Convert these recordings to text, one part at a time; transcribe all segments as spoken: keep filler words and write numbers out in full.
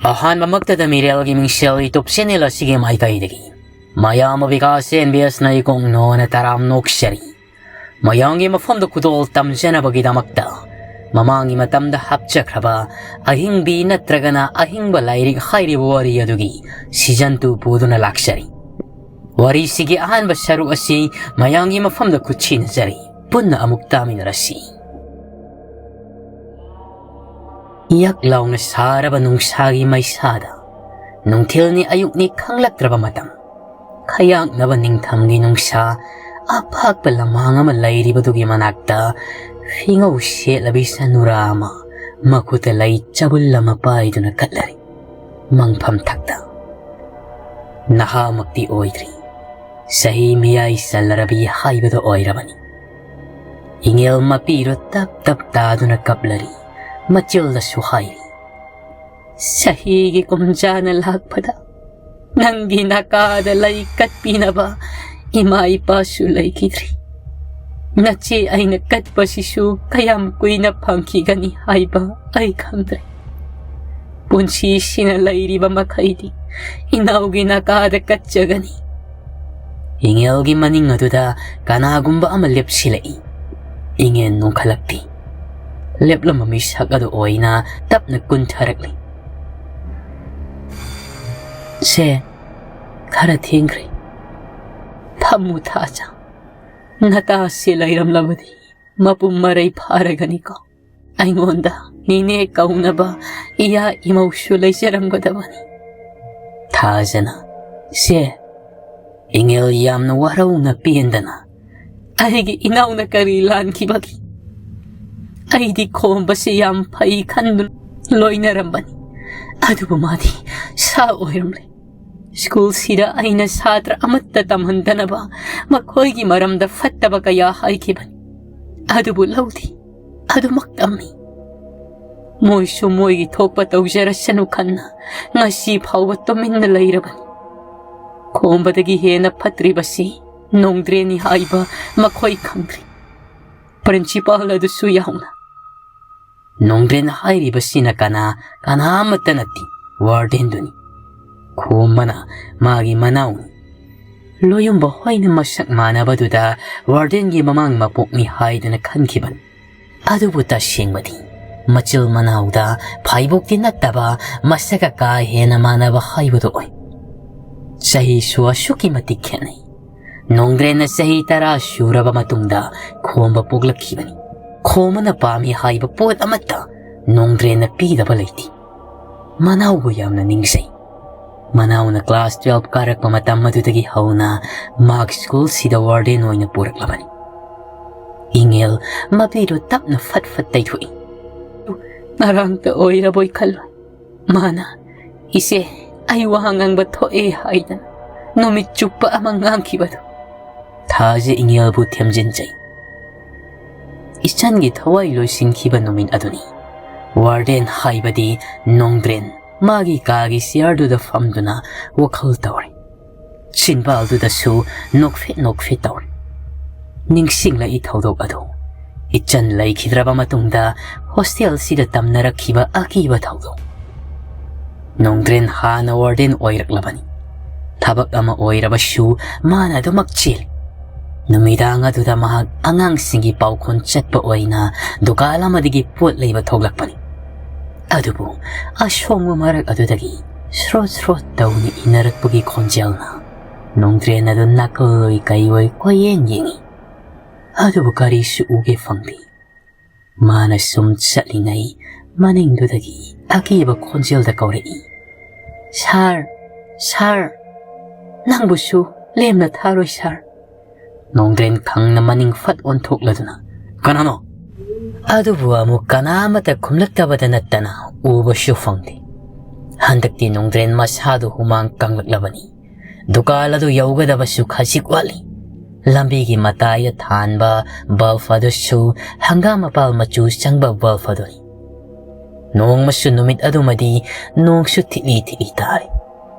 ꯑꯍꯥꯟꯕꯃꯛꯇꯗ ꯃꯤꯔꯦꯜꯒꯤ ꯃꯤꯡꯁꯦꯜ YouTube channel ꯑꯁꯤꯒꯤ ꯃꯥꯏꯀꯩꯗꯒꯤ ꯃꯌꯥꯝ ꯑꯕꯤꯀꯥꯁ ꯑꯦꯟ ꯕꯤ ꯑꯦꯁꯅ ꯏꯀꯣꯡꯅꯣꯅ ꯇꯔꯥꯝ ꯅꯣꯛꯆꯔꯤ꯫ ꯃꯌꯥꯝꯒꯤ ꯃꯐꯝꯗ ꯈꯨꯗꯣꯜ ꯇꯝꯖꯅꯕꯒꯤꯗꯃꯛꯇ ꯃꯃꯥꯡꯒꯤ ꯃꯇꯝꯗ ꯍꯥꯞꯆꯈ꯭ꯔꯕ ꯑꯍꯤꯡꯕꯤ ꯅꯠꯇ꯭ꯔꯒꯅ ꯑꯍꯤꯡꯕ ꯂꯥꯏꯔꯤꯛ ꯍꯥꯏꯔꯤꯕ ꯋꯥꯔꯤ ꯑꯗꯨꯒꯤ season two ꯄꯨꯗꯨꯅ ꯂꯥꯛꯆꯔꯤ꯫ ꯋꯥꯔꯤꯁꯤꯒꯤ ꯑꯍꯥꯟꯕ ꯁꯔꯨꯛ ꯑꯁꯤ ꯃꯌꯥꯝꯒꯤ ꯃꯐꯝꯗ ꯈꯨꯠꯁꯤꯟꯅꯖꯔꯤ꯫ ꯄꯨꯟꯅ ꯑꯃꯨꯛ ꯇꯥꯃꯤꯟꯅꯔꯁꯤ꯫ ꯌꯛ ꯂꯥꯎꯅ ꯁꯥꯔꯕ ꯅꯨꯡꯁꯥꯒꯤ ꯃꯩꯁꯥꯗ, ꯅꯨꯡꯊꯤꯜꯅꯤ ꯑꯌꯨꯛꯅꯤ ꯈꯪꯂꯛꯇ꯭ꯔꯕ ꯃꯇꯝ, ꯈꯌꯥꯛꯅꯕ ꯅꯤꯡꯊꯝꯒꯤ ꯅꯨꯡꯁꯥ ꯑꯄꯥꯛꯄ ꯂꯃꯥꯡ ꯑꯃ ꯂꯩꯔꯤꯕꯗꯨꯒꯤ ꯃꯅꯥꯛꯇ ꯐꯤꯉꯧ ꯁꯦꯠꯂꯕꯤ ꯁꯅꯨꯔꯥ ꯑꯃ ꯃꯈꯨꯠꯇ ꯂꯩ ꯆꯕꯨꯜ ꯑꯃ ꯄꯥꯏꯗꯨꯅ ꯀꯠꯂꯔꯤ꯫ ꯃꯪꯐꯝ ꯊꯛꯇ ꯅꯍꯥꯃꯛꯇꯤ ꯑꯣꯏꯗ꯭ꯔꯤ, ꯆꯍꯤ ꯃꯤꯌꯥꯏ ꯆꯜꯂꯔꯕꯤ ꯍꯥꯏꯕꯗꯣ ꯑꯣꯏꯔꯕꯅꯤ꯫ ꯏꯉꯦꯜ ꯃꯄꯤꯔꯣ ꯇꯞ ꯇꯞ ꯇꯥꯗꯨꯅ ꯀꯞꯂꯔꯤ, ꯃꯆꯤꯜꯗꯁꯨ ꯍꯥꯏꯔꯤ, "ꯆꯍꯤꯒꯤ ꯀꯨꯝꯖꯥꯅ ꯂꯥꯛꯄꯗ ꯅꯪꯒꯤ ꯅꯥꯀꯥꯗ ꯂꯩ ꯀꯠꯄꯤꯅꯕ ꯏꯃꯥ ꯏꯄꯥꯁꯨ ꯂꯩꯈꯤꯗ꯭ꯔꯤ꯫ ꯅꯆꯦ ꯑꯩꯅ ꯀꯠꯄꯁꯤꯁꯨ ꯀꯌꯥꯝ ꯀꯨꯏꯅ ꯐꯪꯈꯤꯒꯅꯤ ꯍꯥꯏꯕ ꯑꯩ ꯈꯪꯗ꯭ꯔꯦ꯫ ꯄꯨꯟꯁꯤꯁꯤꯅ ꯂꯩꯔꯤꯕ ꯃꯈꯩꯗꯤ ꯏꯅꯥꯎꯒꯤ ꯅꯥꯀꯥꯗ ꯀꯠꯆꯒꯅꯤ"꯫ ꯏꯉꯦꯜꯒꯤ ꯃꯅꯤꯡ ꯑꯗꯨꯗ ꯀꯅꯥꯒꯨꯝꯕ ꯑꯃ ꯂꯦꯞꯁꯤꯜꯂꯛꯏ꯫ ꯏꯉꯦꯜ ꯅꯣꯡꯈꯠꯂꯛꯇꯦ꯫ ꯂꯦꯞꯂꯝꯕ ꯃꯤꯁꯛ ꯑꯗꯨ ꯑꯣꯏꯅ ꯇꯞꯅ ꯀꯨꯟꯊꯔꯛꯂꯤ꯫ "ꯁꯦ, ꯈꯔ ꯊꯦꯡꯈ꯭ꯔꯦ꯫ ꯐꯝꯃꯨ ꯊꯥꯖ꯫ ꯅꯇꯥꯁꯦ ꯂꯩꯔꯝꯂꯕꯗꯤ ꯃꯄꯨꯡ ꯃꯔꯩ ꯐꯥꯔꯒꯅꯤꯀꯣ꯫ ꯑꯩꯉꯣꯟꯗ ꯅꯤꯅꯦ ꯀꯧꯅꯕ ꯏꯌꯥ ꯏꯃꯧꯁꯨ ꯂꯩꯖꯔꯝꯒꯗꯕꯅꯤ"꯫ ꯊꯥꯖꯅ, "ꯁꯦ"꯫ ꯏꯉꯦꯜ ꯌꯥꯝꯅ ꯋꯥꯔꯧꯅ ꯄꯦꯟꯗꯅ, "ꯑꯩꯒꯤ ꯏꯅꯥꯎꯅ ꯀꯔꯤ ꯂꯥꯟꯈꯤꯕꯒꯦ? ꯑꯩꯗꯤ ꯈꯣꯝꯕꯁꯤ ꯌꯥꯝ ꯐꯩ ꯈꯟꯗꯨꯅ ꯂꯣꯏꯅꯔꯝꯕꯅꯤ꯫ ꯑꯗꯨꯕꯨ ꯃꯥꯗꯤ ꯁꯥ ꯑꯣꯏꯔꯝꯂꯦ꯫ ꯁ꯭ꯀꯨꯜꯁꯤꯗ ꯑꯩꯅ ꯁꯥꯇ꯭ꯔ ꯑꯃꯠꯇ ꯇꯝꯍꯟꯗꯅꯕ ꯃꯈꯣꯏꯒꯤ ꯃꯔꯝꯗ ꯐꯠꯇꯕ ꯀꯌꯥ ꯍꯥꯏꯈꯤꯕꯅꯤ꯫ ꯑꯗꯨꯕꯨ ꯂꯧꯗꯦ꯫ ꯑꯗꯨꯃꯛ ꯇꯝꯃꯤ꯫ ꯃꯣꯏꯁꯨ ꯃꯣꯏꯒꯤ ꯊꯣꯛꯄ ꯇꯧꯖꯔꯁꯅꯨ" ꯈꯟꯅ ꯉꯁꯤ ꯐꯥꯎꯕ ꯇꯨꯃꯤꯟꯅ ꯂꯩꯔꯕꯅꯤ꯫ ꯈꯣꯝꯕꯗꯒꯤ ꯍꯦꯟꯅ ꯐꯠꯇ꯭ꯔꯤꯕꯁꯤ ꯅꯣꯡꯗ꯭ꯔꯦꯅꯤ ꯍꯥꯏꯕ ꯃꯈꯣꯏ ꯈꯪꯗ꯭ꯔꯤ, ꯄ꯭ꯔꯤꯟꯁꯤꯄꯥꯜ ꯑꯗꯨꯁꯨ ꯌꯥꯎꯅ꯫ ꯅꯣꯡꯗ꯭ꯔꯦꯟ ꯍꯥꯏꯔꯤꯕꯁꯤꯅ ꯀꯅꯥ? ꯀꯅꯥ ꯑꯃꯠꯇ ꯅꯠꯇꯦ꯫ ꯋꯥꯔꯗꯦꯟꯗꯨꯅꯤ꯫ ꯈꯣꯝꯕꯅ ꯃꯥꯒꯤ ꯃꯅꯥꯎꯅꯤ꯫ ꯂꯣꯌꯨꯝꯕ ꯍꯣꯏꯅ ꯃꯁꯛ ꯃꯥꯟꯅꯕꯗꯨꯗ ꯋꯥꯔꯗꯦꯟꯒꯤ ꯃꯃꯥꯡ ꯃꯄꯣꯛꯅꯤ ꯍꯥꯏꯗꯨꯅ ꯈꯟꯈꯤꯕꯅꯤ꯫ ꯑꯗꯨꯕꯨ ꯇꯁꯦꯡꯕꯗꯤ ꯃꯆꯤꯜ ꯃꯅꯥꯎꯗ ꯐꯥꯏꯕꯣꯛꯇꯤ ꯅꯠꯇꯕ, ꯃꯁꯛꯀ ꯀꯥ ꯍꯦꯟꯅ ꯃꯥꯟꯅꯕ ꯍꯥꯏꯕꯗꯨ ꯑꯣꯏ꯫ ꯆꯍꯤꯁꯨ ꯑꯁꯨꯛꯀꯤ ꯃꯇꯤꯛ ꯈꯦꯠꯅꯩ꯫ ꯅꯣꯡꯗ꯭ꯔꯦꯟꯅ ꯆꯍꯤ ꯇꯔꯥ ꯁꯨꯔꯕ ꯃꯇꯨꯡꯗ ꯈꯣꯝꯕ ꯄꯣꯛꯂꯛꯈꯤꯕꯅꯤ꯫ ꯈꯣꯝꯕꯅ ꯄꯥꯝꯃꯤ ꯍꯥꯏꯕ ꯄꯣꯠ ꯑꯃꯠꯇ ꯅꯣꯡꯗ꯭ꯔꯦꯟꯅ ꯄꯤꯗꯕ ꯂꯩꯇꯦ꯫ ꯃꯅꯥꯎꯕꯨ ꯌꯥꯝꯅ ꯅꯤꯡꯖꯩ꯫ ꯃꯅꯥꯎꯅ class twelve ꯀꯥꯔꯛꯄ ꯃꯇꯝ ꯑꯗꯨꯗꯒꯤ ꯍꯧꯅ ꯃꯍꯥꯛ ꯁ꯭ꯀꯨꯜꯁꯤꯗ ꯋꯥꯔꯗꯦꯟ ꯑꯣꯏꯅ ꯄꯨꯔꯛꯂꯕꯅꯤ꯫ ꯏꯪꯉꯦꯜ ꯃꯄꯤꯗꯨ ꯇꯞꯅ ꯐꯠ ꯐꯠ ꯇꯩꯊꯣꯛꯏ꯫ ꯉꯔꯥꯡꯇ ꯑꯣꯏꯔꯕꯣꯏ ꯈꯜꯂꯨ꯫ ꯃꯥꯅ, "ꯏꯆꯦ, ꯑꯩ ꯋꯥ ꯉꯥꯡꯕ ꯊꯣꯛꯑꯦ" ꯍꯥꯏꯗꯅ ꯅꯨꯃꯤꯠ ꯆꯨꯞꯄ ꯑꯃ ꯉꯥꯡꯈꯤꯕꯗꯨ꯫ ꯊꯥꯖ ꯏꯪꯉꯦꯜꯕꯨ ꯊꯦꯝꯖꯤꯟꯖꯩ꯫ ꯏꯆꯟꯒꯤ ꯊꯋꯥꯏ ꯂꯣꯏꯁꯤꯟꯈꯤꯕ ꯅꯨꯃꯤꯠ ꯑꯗꯨꯅꯤ꯫ ꯋꯥꯔꯗꯦꯟ ꯍꯥꯏꯕꯗꯤ ꯅꯣꯡꯗ꯭ꯔꯦꯟ ꯃꯥꯒꯤ ꯀꯥꯒꯤ ꯆꯤꯌꯔꯗꯨꯗ ꯐꯝꯗꯨꯅ ꯋꯥꯈꯜ ꯇꯧꯔꯤ꯫ ꯆꯤꯟꯕꯥꯜꯗꯨꯗꯁꯨ ꯅꯣꯛꯐꯦꯠ ꯅꯣꯛꯐꯦꯠ ꯇꯧꯔꯤ꯫ ꯅꯤꯡꯁꯤꯡꯂꯛꯏ ꯊꯧꯗꯣꯛ ꯑꯗꯨ꯫ ꯏꯆꯟ ꯂꯩꯈꯤꯗ꯭ꯔꯕ ꯃꯇꯨꯡꯗ ꯍꯣꯁꯇꯦꯜꯁꯤꯗ ꯇꯝꯅꯔꯛꯈꯤꯕ ꯑꯀꯤꯕ ꯊꯧꯗꯣꯛ꯫ ꯅꯣꯡꯗ꯭ꯔꯦꯟ ꯍꯥꯟꯅ ꯋꯥꯔꯗꯦꯟ ꯑꯣꯏꯔꯛꯂꯕꯅꯤ꯫ ꯊꯕꯛ ꯑꯃ ꯑꯣꯏꯔꯕꯁꯨ ꯃꯥꯅ ꯑꯗꯨꯃꯛ ꯆꯦꯜꯂꯤ꯫ ꯅꯨꯃꯤꯗꯥꯡ ꯑꯗꯨꯗ ꯃꯍꯥꯛ ꯑꯉꯥꯡꯁꯤꯡꯒꯤ ꯄꯥꯎꯈꯣꯟ ꯆꯠꯄ ꯑꯣꯏꯅ ꯗꯨꯀꯥꯟ ꯑꯃꯗꯒꯤ ꯄꯣꯠ ꯂꯩꯕ ꯊꯣꯛꯂꯛꯄꯅꯤ꯫ ꯑꯗꯨꯕꯨ ꯑꯁꯣꯡꯕ ꯃꯔꯛ ꯑꯗꯨꯗꯒꯤ ꯁ꯭ꯔꯣꯠ ꯁ꯭ꯔꯣꯠ ꯇꯧꯅ ꯏꯟꯅꯔꯛꯄꯒꯤ ꯈꯣꯟꯖꯦꯜꯅ ꯅꯣꯡꯗ꯭ꯔꯦꯟ ꯑꯗꯨ ꯅꯥꯀꯜꯂꯣꯏ ꯀꯩꯑꯣꯏ ꯀꯣꯏꯌꯦꯡ ꯌꯦꯡꯉꯤ꯫ ꯑꯗꯨꯕꯨ ꯀꯔꯤꯁꯨ ꯎꯒꯦ ꯐꯪꯗꯦ꯫ ꯃꯥꯅ ꯁꯨꯝ ꯆꯠꯂꯤꯉꯩ ꯃꯅꯤꯡꯗꯨꯗꯒꯤ ꯑꯀꯤꯕ ꯈꯣꯟꯖꯦꯜꯗ ꯀꯧꯔꯛꯏ, "ꯁꯥꯔ, ꯁꯥꯔ, ꯅꯪꯕꯨꯁꯨ ꯂꯦꯝꯅ ꯊꯥꯔꯣꯏ ꯁꯥꯔ"꯫ ꯅꯣꯡꯗ꯭ꯔꯦꯟ ꯈꯪꯅ ꯃꯅꯤꯡ ꯐꯠ ꯑꯣꯟꯊꯣꯛꯂꯗꯨꯅ, "ꯀꯅꯥꯅꯣ?" ꯑꯗꯨꯕꯨ ꯑꯃꯨꯛ ꯀꯅꯥ ꯑꯃꯠꯇ ꯈꯨꯝꯂꯛꯇꯕꯗ ꯅꯠꯇꯅ ꯎꯕꯁꯨ ꯐꯪꯗꯦ꯫ ꯍꯟꯗꯛꯇꯤ ꯅꯣꯡꯗ꯭ꯔꯦꯟ ꯃꯁꯥꯗꯨ ꯍꯨꯃꯥꯡ ꯀꯪꯂꯛꯂꯕꯅꯤ꯫ ꯗꯨꯀꯥꯟ ꯑꯗꯨ ꯌꯧꯒꯗꯕꯁꯨ ꯈꯖꯤꯛ ꯋꯥꯠꯂꯤ꯫ ꯂꯝꯕꯤꯒꯤ ꯃꯇꯥꯏꯗ ꯊꯥꯟꯕ ꯕꯜꯕ ꯑꯗꯨꯁꯨ ꯍꯪꯒꯥꯝ ꯃꯄꯥꯜ ꯃꯆꯨ ꯆꯪꯕ ꯕꯜꯕ ꯑꯗꯨꯅꯤ꯫ ꯅꯣꯡꯃꯁꯨ ꯅꯨꯃꯤꯠ ꯑꯗꯨꯃꯗꯤ ꯅꯣꯡꯁꯨ ꯊꯤꯠꯂꯤ ꯊꯤꯠꯂꯤ ꯇꯥꯔꯤ꯫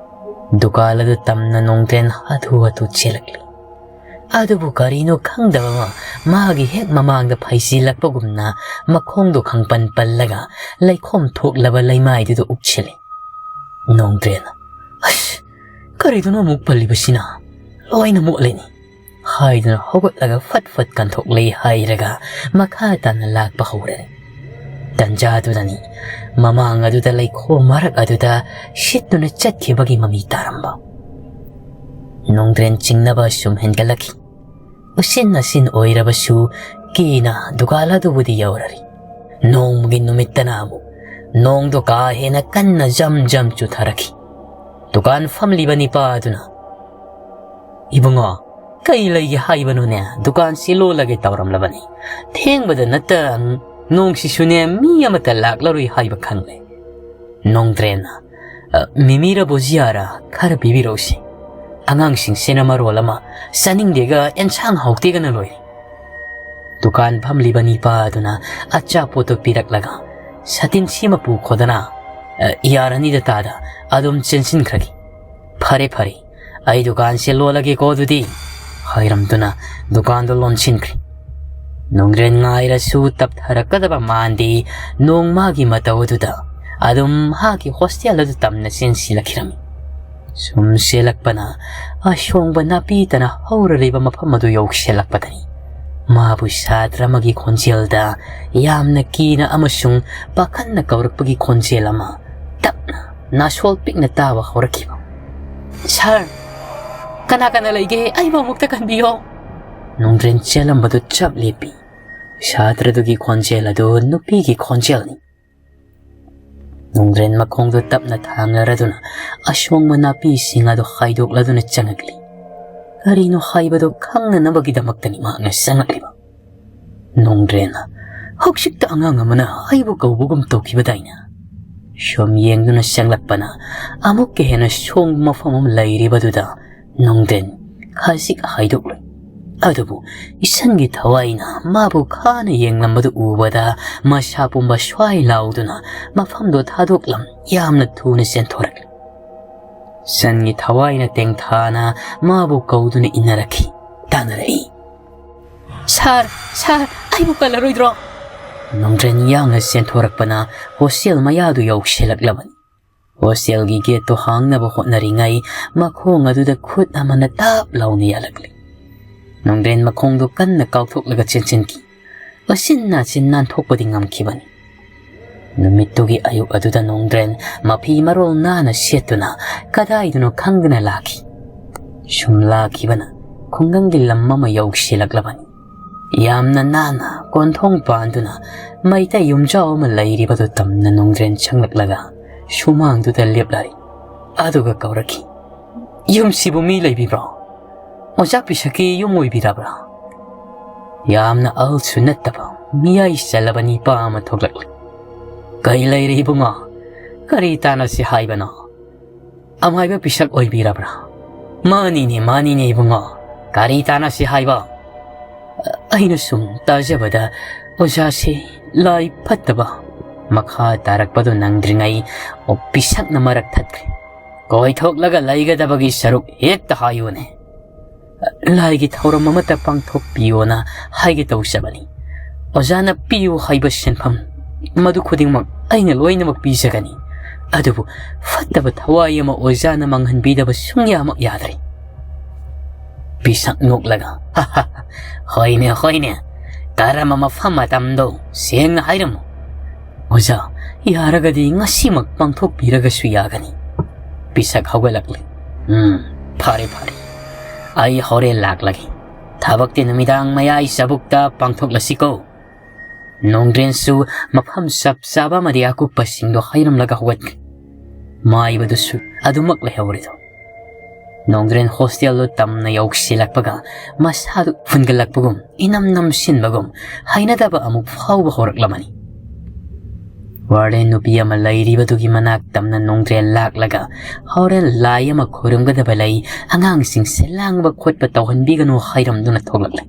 ꯗꯨꯀꯥꯟ ꯑꯗꯨ ꯇꯝꯅ ꯅꯣꯡꯗ꯭ꯔꯦꯟ ꯍꯥꯊꯨ ꯍꯥꯊꯨ ꯆꯦꯜꯂꯛꯂꯤ꯫ ꯑꯗꯨꯕꯨ ꯀꯔꯤꯅꯣ ꯈꯪꯗꯕ ꯑꯃ ꯃꯥꯒꯤ ꯍꯦꯛ ꯃꯃꯥꯡꯗ ꯐꯩꯖꯤꯜꯂꯛꯄꯒꯨꯝꯅ ꯃꯈꯣꯡꯗꯣ ꯈꯪꯄꯟ ꯄꯜꯂꯒ ꯂꯩꯈꯣꯝ ꯊꯣꯛꯂꯕ ꯂꯩꯃꯥꯏꯗꯨꯗ ꯎꯞꯁꯤꯜꯂꯤ꯫ ꯅꯣꯡꯗ꯭ꯔꯦꯟ, "ꯑꯁ, ꯀꯔꯤꯗꯅꯣ ꯑꯃꯨꯛ ꯄꯜꯂꯤꯕꯁꯤꯅ? ꯂꯣꯏꯅ ꯃꯣꯠꯂꯤꯅꯤ" ꯍꯥꯏꯗꯨꯅ ꯍꯧꯒꯠꯂꯒ ꯐꯠ ꯐꯠ ꯀꯟꯊꯣꯛꯂꯦ ꯍꯥꯏꯔꯒ ꯃꯈꯥ ꯇꯥꯅ ꯂꯥꯛꯄ ꯍꯧꯔꯦ꯫ ꯇꯟꯖꯥꯗꯨꯗꯅꯤ ꯃꯃꯥꯡ ꯑꯗꯨꯗ ꯂꯩꯈꯣꯝ ꯃꯔꯛ ꯑꯗꯨꯗ ꯁꯤꯠꯇꯨꯅ ꯆꯠꯈꯤꯕꯒꯤ ꯃꯃꯤ ꯇꯥꯔꯝꯕ꯫ ꯅꯣꯡꯗ꯭ꯔꯦꯟ ꯆꯤꯡꯅꯕ ꯁꯨꯝ ꯍꯦꯟꯒꯠꯂꯛꯈꯤ꯫ ꯎꯆꯤꯟ ꯅꯥꯆꯤꯟ ꯑꯣꯏꯔꯕꯁꯨ ꯀꯤꯅ ꯗꯨꯀꯥꯟ ꯑꯗꯨꯕꯨꯗꯤ ꯌꯧꯔꯔꯤ꯫ ꯅꯣꯡꯃꯒꯤ ꯅꯨꯃꯤꯠꯇꯅ ꯑꯃꯨꯛ ꯅꯣꯡꯗꯣ ꯀꯥ ꯍꯦꯟꯅ ꯀꯟꯅ ꯖꯝ ꯖꯝ ꯆꯨꯊꯔꯛꯈꯤ꯫ ꯗꯨꯀꯥꯟ ꯐꯝꯂꯤꯕ ꯅꯤꯄꯥ ꯑꯗꯨꯅ, "ꯏꯕꯨꯡꯉꯣ, ꯀꯩ ꯂꯩꯒꯦ ꯍꯥꯏꯕꯅꯣꯅꯦ? ꯗꯨꯀꯥꯟꯁꯤ ꯂꯣꯜꯂꯒꯦ ꯇꯧꯔꯝꯂꯕꯅꯤ꯫ ꯊꯦꯡꯕꯗ ꯅꯠꯇ ꯅꯣꯡꯁꯤꯁꯨꯅꯦ ꯃꯤ ꯑꯃꯠꯇ ꯂꯥꯛꯂꯔꯣꯏ ꯍꯥꯏꯕ ꯈꯪꯂꯦ꯫" ꯅꯣꯡꯗ꯭ꯔꯦꯟꯅ, "ꯑ, ꯃꯤꯃꯤꯔ ꯕꯨꯖꯤꯌꯥꯔ ꯈꯔ ꯄꯤꯕꯤꯔꯛꯎꯁꯤ꯫ ꯑꯉꯥꯡꯁꯤꯡꯁꯤꯅ ꯃꯔꯣꯜ ꯑꯃ ꯆꯥꯅꯤꯡꯗꯦꯒ ꯑꯦꯟꯁꯥꯡ ꯍꯥꯎꯇꯦꯒꯅ ꯂꯣꯏꯔꯦ꯫" ꯗꯨꯀꯥꯟ ꯐꯝꯂꯤꯕ ꯅꯤꯄꯥ ꯑꯗꯨꯅ ꯑꯆꯥꯄꯣꯠꯇꯨ ꯄꯤꯔꯛꯂꯒ ꯁꯥꯇꯤꯟꯁꯤ ꯑꯃ ꯄꯨꯈꯣꯗꯅ, ꯑ, ꯌꯥꯔꯅꯤꯗ ꯇꯥꯗ ꯑꯗꯨꯝ ꯆꯦꯟꯁꯤꯟꯈ꯭ꯔꯒꯦ꯫ "ꯐꯔꯦ, ꯐꯔꯦ, ꯑꯩ ꯗꯨꯀꯥꯟꯁꯦ ꯂꯣꯜꯂꯒꯦꯀꯣ ꯑꯗꯨꯗꯤ" ꯍꯥꯏꯔꯝꯗꯨꯅ ꯗꯨꯀꯥꯟꯗꯣ ꯂꯣꯟꯁꯤꯟꯈ꯭ꯔꯦ꯫ ꯅꯣꯡꯗ꯭ꯔꯦꯟ ꯉꯥꯏꯔꯁꯨ ꯇꯞꯊꯔꯛꯀꯗꯕ ꯃꯥꯟꯗꯦ꯫ ꯅꯣꯡ ꯃꯥꯒꯤ ꯃꯇꯧ ꯑꯗꯨꯗ ꯑꯗꯨꯝ ꯃꯍꯥꯛꯀꯤ ꯍꯣꯁꯇꯦꯜ ꯑꯗꯨ ꯇꯝꯅ ꯆꯦꯟꯁꯤꯜꯂꯛꯈꯤꯔꯝꯃꯤ꯫ ꯁꯨꯝ ꯆꯦꯜꯂꯛꯄꯅ ꯑꯁꯣꯡꯕ ꯅꯥꯄꯤ ꯇꯅ ꯍꯧꯔ ꯂꯩꯕ ꯃꯐꯝ ꯑꯗꯨ ꯌꯧꯁꯤꯜꯂꯛꯄꯗꯅꯤ ꯃꯥꯕꯨ ꯁꯥꯇ꯭ꯔ ꯑꯃꯒꯤ ꯈꯣꯟꯖꯦꯜꯗ ꯌꯥꯝꯅ ꯀꯤꯅ ꯑꯃꯁꯨꯡ ꯄꯥꯈꯠꯅ ꯀꯧꯔꯛꯄꯒꯤ ꯈꯣꯟꯖꯦꯜ ꯑꯃ ꯇꯞꯅ ꯅꯥꯁꯣꯜ ꯄꯤꯛꯅ ꯇꯥꯕ ꯍꯧꯔꯛꯈꯤꯕ꯫ "ꯁꯥꯔ, ꯀꯅꯥ ꯀꯅꯥ ꯂꯩꯒꯦ? ꯑꯩꯕꯨ ꯑꯃꯨꯛꯇ ꯀꯟꯕꯤꯌꯣ꯫" ꯅꯣꯡꯗ꯭ꯔꯦꯟ ꯆꯦꯜꯂꯝꯕꯗꯨ ꯆꯞ ꯂꯦꯞꯄꯤ꯫ ꯁꯥꯇ꯭ꯔꯗꯨꯒꯤ ꯈꯣꯟꯖꯦꯜ ꯑꯗꯨ ꯅꯨꯄꯤꯒꯤ ꯈꯣꯟꯖꯦꯜꯅꯤ꯫ ꯅꯣꯡꯗ꯭ꯔꯦꯟ ꯃꯈꯣꯡꯗꯨ ꯇꯞꯅ ꯊꯥꯡꯂꯔꯗꯨꯅ ꯑꯁꯣꯡꯕ ꯅꯥꯄꯤꯁꯤꯡ ꯑꯗꯨ ꯍꯥꯏꯗꯣꯛꯂꯗꯨꯅ ꯆꯪꯉꯛꯂꯤ꯫ ꯀꯔꯤꯅꯣ ꯍꯥꯏꯕꯗꯨ ꯈꯪꯅꯅꯕꯒꯤꯗꯃꯛꯇꯅꯤ ꯃꯍꯥꯛꯅ ꯆꯪꯉꯛꯂꯤꯕ꯫ ꯅꯣꯡꯗ꯭ꯔꯦꯟꯅ, "ꯍꯧꯖꯤꯛꯇ ꯑꯉꯥꯡ ꯑꯃꯅ ꯑꯩꯕꯨ ꯀꯧꯕꯒꯨꯝ ꯇꯧꯈꯤꯕꯗꯥꯏꯅ?" ꯁꯨꯝ ꯌꯦꯡꯗꯨꯅ ꯆꯪꯂꯛꯄꯅ ꯑꯃꯨꯛꯀ ꯍꯦꯟꯅ ꯁꯣꯡꯕ ꯃꯐꯝ ꯑꯃ ꯂꯩꯔꯤꯕꯗꯨꯗ ꯅꯣꯡꯗ꯭ꯔꯦꯟ ꯈꯖꯤꯛ ꯍꯥꯏꯗꯣꯛꯂꯨꯏ꯫ ꯑꯗꯨꯕꯨ ꯏꯁꯟꯒꯤ ꯊꯋꯥꯏꯅ ꯃꯥꯕꯨ ꯈꯥꯅ ꯌꯦꯡꯂꯝꯕꯗꯨ ꯎꯕꯗ ꯃꯁꯥ ꯄꯨꯝꯕ ꯁ꯭ꯋꯥꯏ ꯂꯥꯎꯗꯨꯅ ꯃꯐꯝꯗꯨ ꯊꯥꯗꯣꯛꯂꯝ ꯌꯥꯝꯅ ꯊꯨꯅ ꯆꯦꯟꯊꯣꯔꯛꯂꯤ꯫ ꯁꯟꯒꯤ ꯊꯋꯥꯏꯅ ꯇꯦꯡꯊꯥꯅ ꯃꯥꯕꯨ ꯀꯧꯗꯨꯅ ꯏꯟꯅꯔꯛꯈꯤ꯫ ꯇꯥꯟꯅꯔꯛꯏ꯫ "ꯁꯥꯔ, ꯁꯥꯔ, ꯑꯩꯕꯨ ꯀꯜꯂꯔꯣꯏꯗ꯭ꯔꯣ?" ꯅꯣꯡꯗ꯭ꯔꯦꯟ ꯌꯥꯡꯅ ꯆꯦꯟꯊꯣꯔꯛꯄꯅ ꯍꯣꯁꯇꯦꯜ ꯃꯌꯥꯗꯨ ꯌꯧꯁꯤꯜꯂꯛꯂꯕꯅꯤ꯫ ꯍꯣꯁꯇꯦꯜꯒꯤ ꯒꯦꯠꯇꯨ ꯍꯥꯡꯅꯕ ꯍꯣꯠꯅꯔꯤꯉꯩ ꯃꯈꯣꯡ ꯑꯗꯨꯗ ꯈꯨꯠ ꯑꯃꯅ ꯇꯞ ꯂꯥꯎꯅ ꯌꯥꯜꯂꯛꯂꯦ꯫ ꯅꯣꯡꯗ꯭ꯔꯦꯟ ꯃꯈꯣꯡꯗꯨ ꯀꯟꯅ ꯀꯥꯎꯊꯣꯛꯂꯒ ꯆꯦꯟꯁꯤꯟꯈꯤ꯫ ꯎꯆꯤꯟ ꯅꯥꯆꯤꯟ ꯅꯥꯟꯊꯣꯛꯄꯗꯤ ꯉꯝꯈꯤꯕꯅꯤ꯫ ꯅꯨꯃꯤꯠꯇꯨꯒꯤ ꯑꯌꯨꯛ ꯑꯗꯨꯗ ꯅꯣꯡꯗ꯭ꯔꯦꯟ ꯃꯐꯤ ꯃꯔꯣꯜ ꯅꯥꯟꯅ ꯁꯦꯠꯇꯨꯅ ꯀꯗꯥꯏꯗꯅꯣ ꯈꯪꯗꯅ ꯂꯥꯛꯈꯤ꯫ ꯁꯨꯝ ꯂꯥꯛꯈꯤꯕꯅ ꯈꯨꯡꯒꯪꯒꯤ ꯂꯝ ꯑꯃ ꯌꯧꯁꯤꯜꯂꯛꯂꯕꯅꯤ꯫ ꯌꯥꯝꯅ ꯅꯥꯟꯅ ꯀꯣꯟꯊꯣꯡ ꯄꯥꯟꯗꯨꯅ ꯃꯩꯇꯩ ꯌꯨꯝꯖꯥꯎ ꯑꯃ ꯂꯩꯔꯤꯕꯗꯨ ꯇꯝꯅ ꯅꯣꯡꯗ꯭ꯔꯦꯟ ꯆꯪꯂꯛꯂꯒ ꯁꯨꯃꯥꯡꯗꯨꯗ ꯂꯦꯞꯂꯔꯤ꯫ ꯑꯗꯨꯒ ꯀꯧꯔꯛꯈꯤ, "ꯌꯨꯝꯁꯤꯕꯨ ꯃꯤ ꯂꯩꯕꯤꯕ꯭ꯔꯣ? ꯑꯣꯖꯥ ꯄꯤꯁꯛꯀꯤ ꯌꯨꯝ ꯑꯣꯏꯕꯤꯔꯕ꯭ꯔꯥ?" ꯌꯥꯝꯅ ꯑꯍꯜꯁꯨ ꯅꯠꯇꯕ ꯃꯤꯌꯥꯏ ꯆꯜꯂꯕ ꯅꯤꯄꯥ ꯑꯃ ꯊꯣꯛꯂꯛꯂꯦ꯫ "ꯀꯩ ꯂꯩꯔꯦ ꯏꯕꯨꯡꯉꯣ? ꯀꯔꯤ ꯇꯥꯟꯅꯁꯤ ꯍꯥꯏꯕꯅꯣ? ꯑꯃꯥꯏꯕ ꯄꯤꯁꯛ ꯑꯣꯏꯕꯤꯔꯕ꯭ꯔꯥ?" "ꯃꯥꯅꯤꯅꯦ, ꯃꯥꯅꯤꯅꯦ ꯏꯕꯨꯡꯉꯣ꯫ ꯀꯔꯤ ꯇꯥꯟꯅꯁꯤ ꯍꯥꯏꯕ?" ꯑꯩꯅ ꯁꯨꯝ ꯇꯥꯖꯕꯗ ꯑꯣꯖꯥꯁꯦ ꯂꯥꯏ ꯐꯠꯇꯕ꯫ ꯃꯈꯥ ꯇꯥꯔꯛꯄꯗꯨ ꯅꯪꯗ꯭ꯔꯤꯉꯩ ꯑꯣ ꯄꯤꯁꯛꯅ ꯃꯔꯛ ꯊꯠꯈ꯭ꯔꯦ꯫ "ꯀꯣꯏꯊꯣꯛꯂꯒ ꯂꯩꯒꯗꯕꯒꯤ ꯁꯔꯨꯛ ꯍꯦꯛꯇ ꯍꯥꯏꯌꯨꯅꯦ꯫ ꯂꯥꯏꯒꯤ ꯊꯧꯔꯝ ꯑꯃꯠꯇ ꯄꯥꯡꯊꯣꯛꯄꯤꯌꯣꯅ ꯍꯥꯏꯒꯦ ꯇꯧꯖꯕꯅꯤ꯫ ꯑꯣꯖꯥꯅ ꯄꯤꯌꯨ ꯍꯥꯏꯕ ꯁꯤꯟꯐꯝ ꯃꯗꯨ ꯈꯨꯗꯤꯡꯃꯛ ꯑꯩꯅ ꯂꯣꯏꯅꯃꯛ ꯄꯤꯖꯒꯅꯤ꯫ ꯑꯗꯨꯕꯨ ꯐꯠꯇꯕ ꯊꯋꯥꯏ ꯑꯃ ꯑꯣꯖꯥꯅ ꯃꯥꯡꯍꯟꯕꯤꯗꯕ ꯁꯨꯡꯌꯥꯃꯛ ꯌꯥꯗ꯭ꯔꯦ꯫" ꯄꯤꯁꯛ ꯅꯣꯛꯂꯒ, "ꯍꯣꯏꯅꯦ, ꯍꯣꯏꯅꯦ, ꯀꯔꯝꯕ ꯃꯐꯝ ꯃꯇꯝꯗꯣ ꯁꯦꯡꯅ ꯍꯥꯏꯔꯝꯃꯨ꯫ ꯑꯣꯖꯥ, ꯌꯥꯔꯒꯗꯤ ꯉꯁꯤꯃꯛ ꯄꯥꯡꯊꯣꯛꯄꯤꯔꯒꯁꯨ ꯌꯥꯒꯅꯤ꯫" ꯄꯤꯁꯛ ꯍꯧꯒꯠꯂꯛꯂꯦ꯫ "ꯎꯝ, ꯐꯔꯦ, ꯐꯔꯦ꯫ ꯑꯩ ꯍꯣꯔꯦꯟ ꯂꯥꯛꯂꯒꯦ꯫ ꯊꯕꯛꯇꯤ ꯅꯨꯃꯤꯗꯥꯡ ꯃꯌꯥꯏ ꯆꯕꯨꯛꯇ ꯄꯥꯡꯊꯣꯛꯂꯁꯤꯀꯣ꯫" ꯅꯣꯡꯗ꯭ꯔꯦꯟꯁꯨ ꯃꯐꯝ ꯆꯞ ꯆꯥꯕ ꯑꯃꯗꯤ ꯑꯀꯨꯞꯄꯁꯤꯡꯗꯣ ꯍꯩꯔꯝꯂꯒ ꯍꯧꯒꯠꯈ꯭ꯔꯦ꯫ ꯃꯥꯏꯕꯗꯨꯁꯨ ꯑꯗꯨꯃꯛ ꯂꯩꯍꯧꯔꯦꯗꯣ꯫ ꯅꯣꯡꯗ꯭ꯔꯦꯟ ꯍꯣꯁꯇꯦꯜꯗꯨ ꯇꯝꯅ ꯌꯧꯁꯤꯜꯂꯛꯄꯒ ꯃꯁꯥꯗꯨ ꯐꯨꯟꯒꯠꯂꯛꯄꯒꯨꯝ, ꯏꯅꯝ ꯅꯝꯁꯤꯟꯕꯒꯨꯝ ꯍꯩꯅꯗꯕ ꯑꯃꯨꯛ ꯐꯥꯎꯕ ꯍꯧꯔꯛꯂꯝꯃꯅꯤ꯫ ꯋꯥꯔꯗꯦꯟ ꯅꯨꯄꯤ ꯑꯃ ꯂꯩꯔꯤꯕꯗꯨꯒꯤ ꯃꯅꯥꯛ ꯇꯝꯅ ꯅꯣꯡꯗ꯭ꯔꯦꯟ ꯂꯥꯛꯂꯒ, "ꯍꯣꯔꯦꯟ ꯂꯥꯏ ꯑꯃ ꯈꯣꯏꯔꯝꯒꯗꯕ ꯂꯩ, ꯑꯉꯥꯡꯁꯤꯡꯁꯦ ꯂꯥꯡꯕ ꯈꯣꯠꯄ ꯇꯧꯍꯟꯕꯤꯒꯅꯨ" ꯍꯥꯏꯔꯝꯗꯨꯅ ꯊꯣꯛꯂꯛꯂꯦ꯫